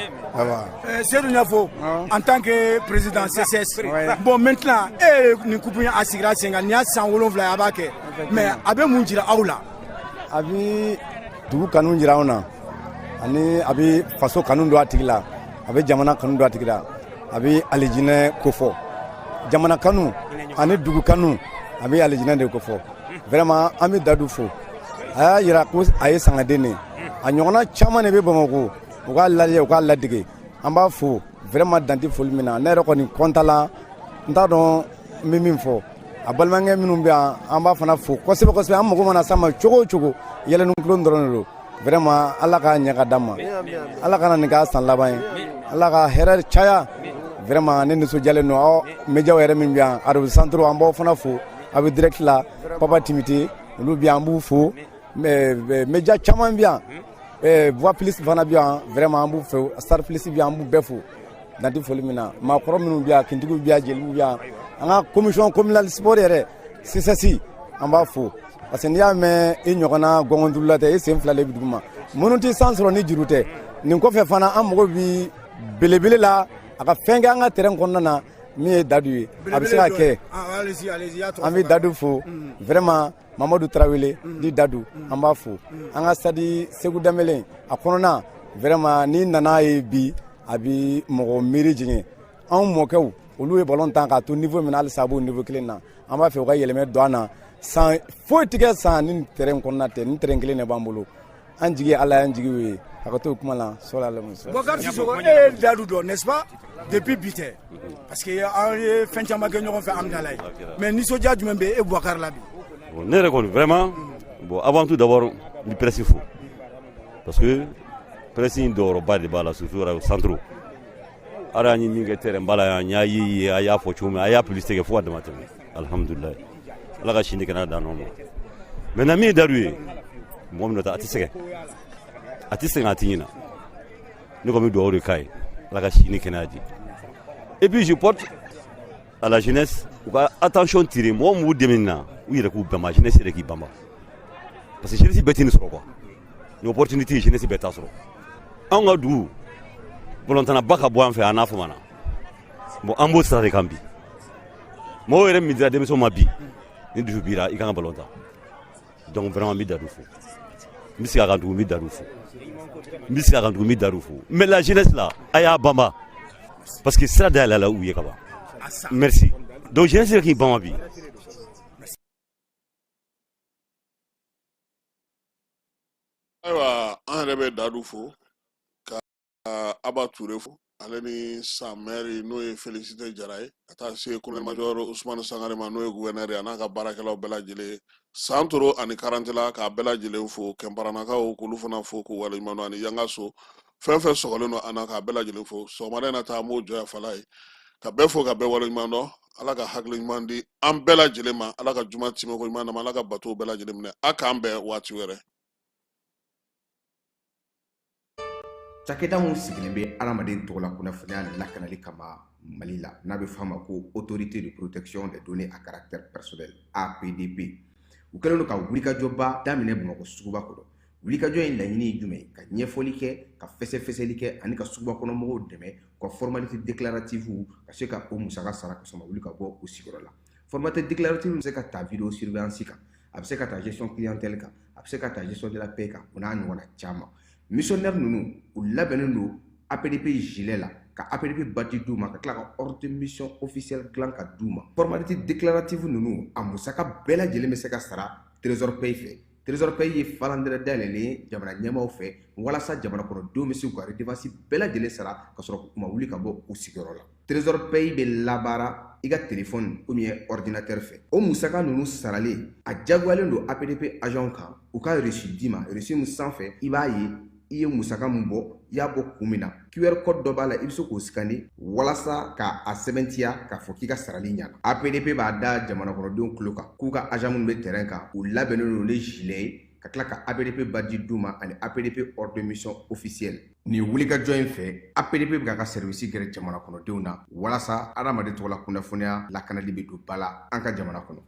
Seydou Niafo, en tant que président CCS, bon, maintenant e nin coupe in a sigira sen kan, nin y'a san 7 ye a b'a kɛ, mais a bɛ mun jira aw la? A bɛ dugu kanu jira anw na, ani a bɛ faso kanu don a tigi la, a bɛ jamana kanu don a tigi la, a bɛ alijinɛ kofɔ, jamana kanu ani dugu kanu, a bɛ alijinɛ de kofɔ. Vraiment an bɛ Dadu fo, a y'a yira ko a ye sangaden de ye. A ɲɔgɔnna caman de bɛ Bamakɔ, u k'a lajɛ, u k'a ladege. An b'a fo vraiment, dan tɛ foli min na. Ne yɛrɛ kɔni kɔntan la, n t'a dɔn n bɛ min fɔ. A balimakɛ minnu bɛ yan, an b'a fana fo kosɛbɛ kosɛbɛ. An mago mana s'a ma cogo o cogo, yɛlɛ ni tulon dɔrɔn de don. Vraiment Ala k'a ɲɛ ka d'an ma, Ala kana nin k'a san laban ye, Ala ka hɛrɛ caya. Vraiment ne nisɔndiyalen don. Aw médiaw yɛrɛ min bɛ yan, radio centre, an b'aw fana fo. A bɛ direct la, Papa Timite, olu bɛ yan, an b'u fo. Média caman bɛ yan, Voix Plus fana bɛ yan, vraiment an b'u fo. Star Plus bɛ yan, an b'u bɛɛ fo dan tɛ foli min na. Maakɔrɔ minnu bɛ yan, kintigiw bɛ yan, jeliw bɛ yan, an ka commission communale sport yɛrɛ, CSS, an b'a fo, parce que n'i y'a mɛn i ɲɔgɔnna gɔngɔndurula tɛ, i sen fila de bɛ duguma. Minnu tɛ san sɔrɔ ni juru tɛ. Nin kɔfɛ fana, an mago bi belebele la, a ka fɛn kɛ an ka terrain kɔnɔna na min ye Dadu ye. A bɛ se ka kɛ, an bɛ Dadu fo vraiment. Mamadu Tarawele di Dadu, an b'a fo. An ka stade Segu Danbele a kɔnɔna, vraiment n'i nana ye bi, a bi mɔgɔ miiri jigin. Anw mɔkɛw, olu ye ballon tan k'a to niveau min na, halisa a b'o niveau kelen na. An b'a fɛ u ka yɛlɛmɛ don an na. San foyi tigɛ san ni terrain kɔnɔna tɛ, ni terrain kelen de b'an bolo. An jigi ye Ala ye, an jigi ye a ka to kuma la sɔrɔ ala muso. Boubacar Sissoko, e ye Dadu dɔn, n'est-ce pas? Depuis bi tɛ, parce que an ye fɛn caman kɛ ɲɔgɔn fɛ Amidalayi. Mais nisɔndiya jumɛn bɛ e Boubacar la bi? Bon, ne yɛrɛ kɔni, vraiment, bon, avant tout d'abord, n bɛ presse fo, parce que presse in jɔyɔrɔba de b'a la, surtout radio centre. Ala y'an ye min kɛ terrain ba la yan, n y'a ye, a y'a fɔ cogo min, a y'a publicité kɛ fo ka dama tɛmɛ. Alhamdulilayi, Ala ka sini kɛnɛya d'an ma. Maintenant, min ye Dadu ye, mɔgɔ min nɔ tɛ, a tɛ sɛgɛn, a tɛ sɛgɛn, a tɛ ɲina. Ne kɔni bɛ dugawu de k'a ye, Ala ka sini kɛnɛya di. Et puis je porte à la jeunesse u ka attention tirer mɔgɔ min b'u dɛmɛ nin na, u yɛrɛ k'u banba, jeunesse yɛrɛ k'i banba, parce que jeunesse bɛɛ tɛ nin sɔrɔ quoi. Nin opportunité, jeunesse bɛɛ t'a sɔrɔ. Anw ka dugu balontanaba ka bɔ an fɛ, an n'a famana. Bon, an b'o sira de kan bi. Mɔgɔw yɛrɛ min dira denmisɛnw ma bi, ni dusu bira, i kan ka balon tan. Donc vraiment, n bɛ Dadu fo, n bɛ segin a kan tugun, n bɛ Dadu fo, n bɛ segin a kan tugun, n bɛ Dadu fo. Mais la jeunesse là, a y'a banba, parce que sira dayɛlɛ la u ye ka ban. Merci. Donc jeunesse yɛrɛ k'i banba bi. Ayiwa, an yɛrɛ bɛ Dadu fo, ka Aba Ture fo, ale ni sa maire n'o ye Félicité Jara ye, ka taa se colonel major Ousmane Sangare ma, n'o ye gouverneur ye, a n'a ka baarakɛlaw bɛɛ lajɛlen, Santoro ani Karantela, k'a bɛɛ lajɛlen fo. Kɛnparanakaw, k'olu fana fo k'u waleɲuman dɔn, ani Yangaso fɛn fɛn sɔgɔlen don an na, k'a bɛɛ lajɛlen fo. Sɔgɔmada in na ta, an b'o jɔ yan fala ye, ka bɛɛ fo, ka bɛɛ waleɲuman dɔn. Ala ka hakili ɲuman di an bɛɛ lajɛlen ma, Ala ka juma timɛko ɲuman d'an ma, Ala ka batow bɛɛ lajɛlen minɛ. A k'an bɛn waati wɛrɛ. Cakɛda min sigilen bɛ adamaden tɔgɔla kunnafoniya lakanali kama Mali la, n'a bɛ f'a ma ko Autorité de protection des données à caractère personnel, APDP, u kɛlen don ka wulikajɔba daminɛ Bamakɔ suguba kɔnɔ. Wulikajɔ in laɲini ye jumɛn ye? Ka ɲɛfɔli kɛ, ka fɛsɛfɛsɛli kɛ, ani ka suguba kɔnɔ mɔgɔw dɛmɛ u ka formalité déclarative ka se ka o musaka sara ka sɔrɔ ma wuli ka bɔ u sigiyɔrɔ la. Formalité déclarative bɛ se ka ta vidéo surveillance kan, a bɛ se ka ta gestion clientèle kan, a bɛ se ka ta gestion de la paie kan, o n'a ɲɔgɔnna caman. Missionnaire ninnu, u labɛnnen don APDP gilet la, ka APDP badge d'u ma, ka tila ka ordre de mission officielle dilan ka d'u ma. Formalité déclarative ninnu, a musaka bɛɛ lajɛlen bɛ se ka sara Trésor Pay fɛ. Trésor Pay ye falandɛrɛ dayɛlɛlen ye jamana ɲɛmaaw fɛ walasa jamana kɔnɔdenw bɛ se k'u ka redevance bɛɛ lajɛlen sara ka sɔrɔ u ma wuli ka bɔ u sigiyɔrɔ la. Trésor Pay bɛ labaara i ka téléphone ou bien ordinateur fɛ. O musaka ninnu saralen, a jagoyalen don APDP agent kan u ka reçu d'i ma, reçu min sanfɛ i b'a ye i ye musaka min bɔ, i y'a bɔ kun min na. QR code dɔ b'a la, i bɛ se k'o scanner walasa k'a sɛbɛntiya k'a fɔ k'i ka sarali ɲana. APDP b'a da jamana kɔnɔdenw tulo kan k'u ka agent minnu bɛ terrain kan, u labɛnnen don ni gilet ye, ka tila ka APDP badge d'u ma ani APDP ordre de mission officielle. Nin wulikajɔ in fɛ, APDP bɛ k'a ka service gɛrɛ jamana kɔnɔdenw na walasa adamaden tɔgɔla kunnafoniya lakanali bɛ don ba la an ka jamana kɔnɔ.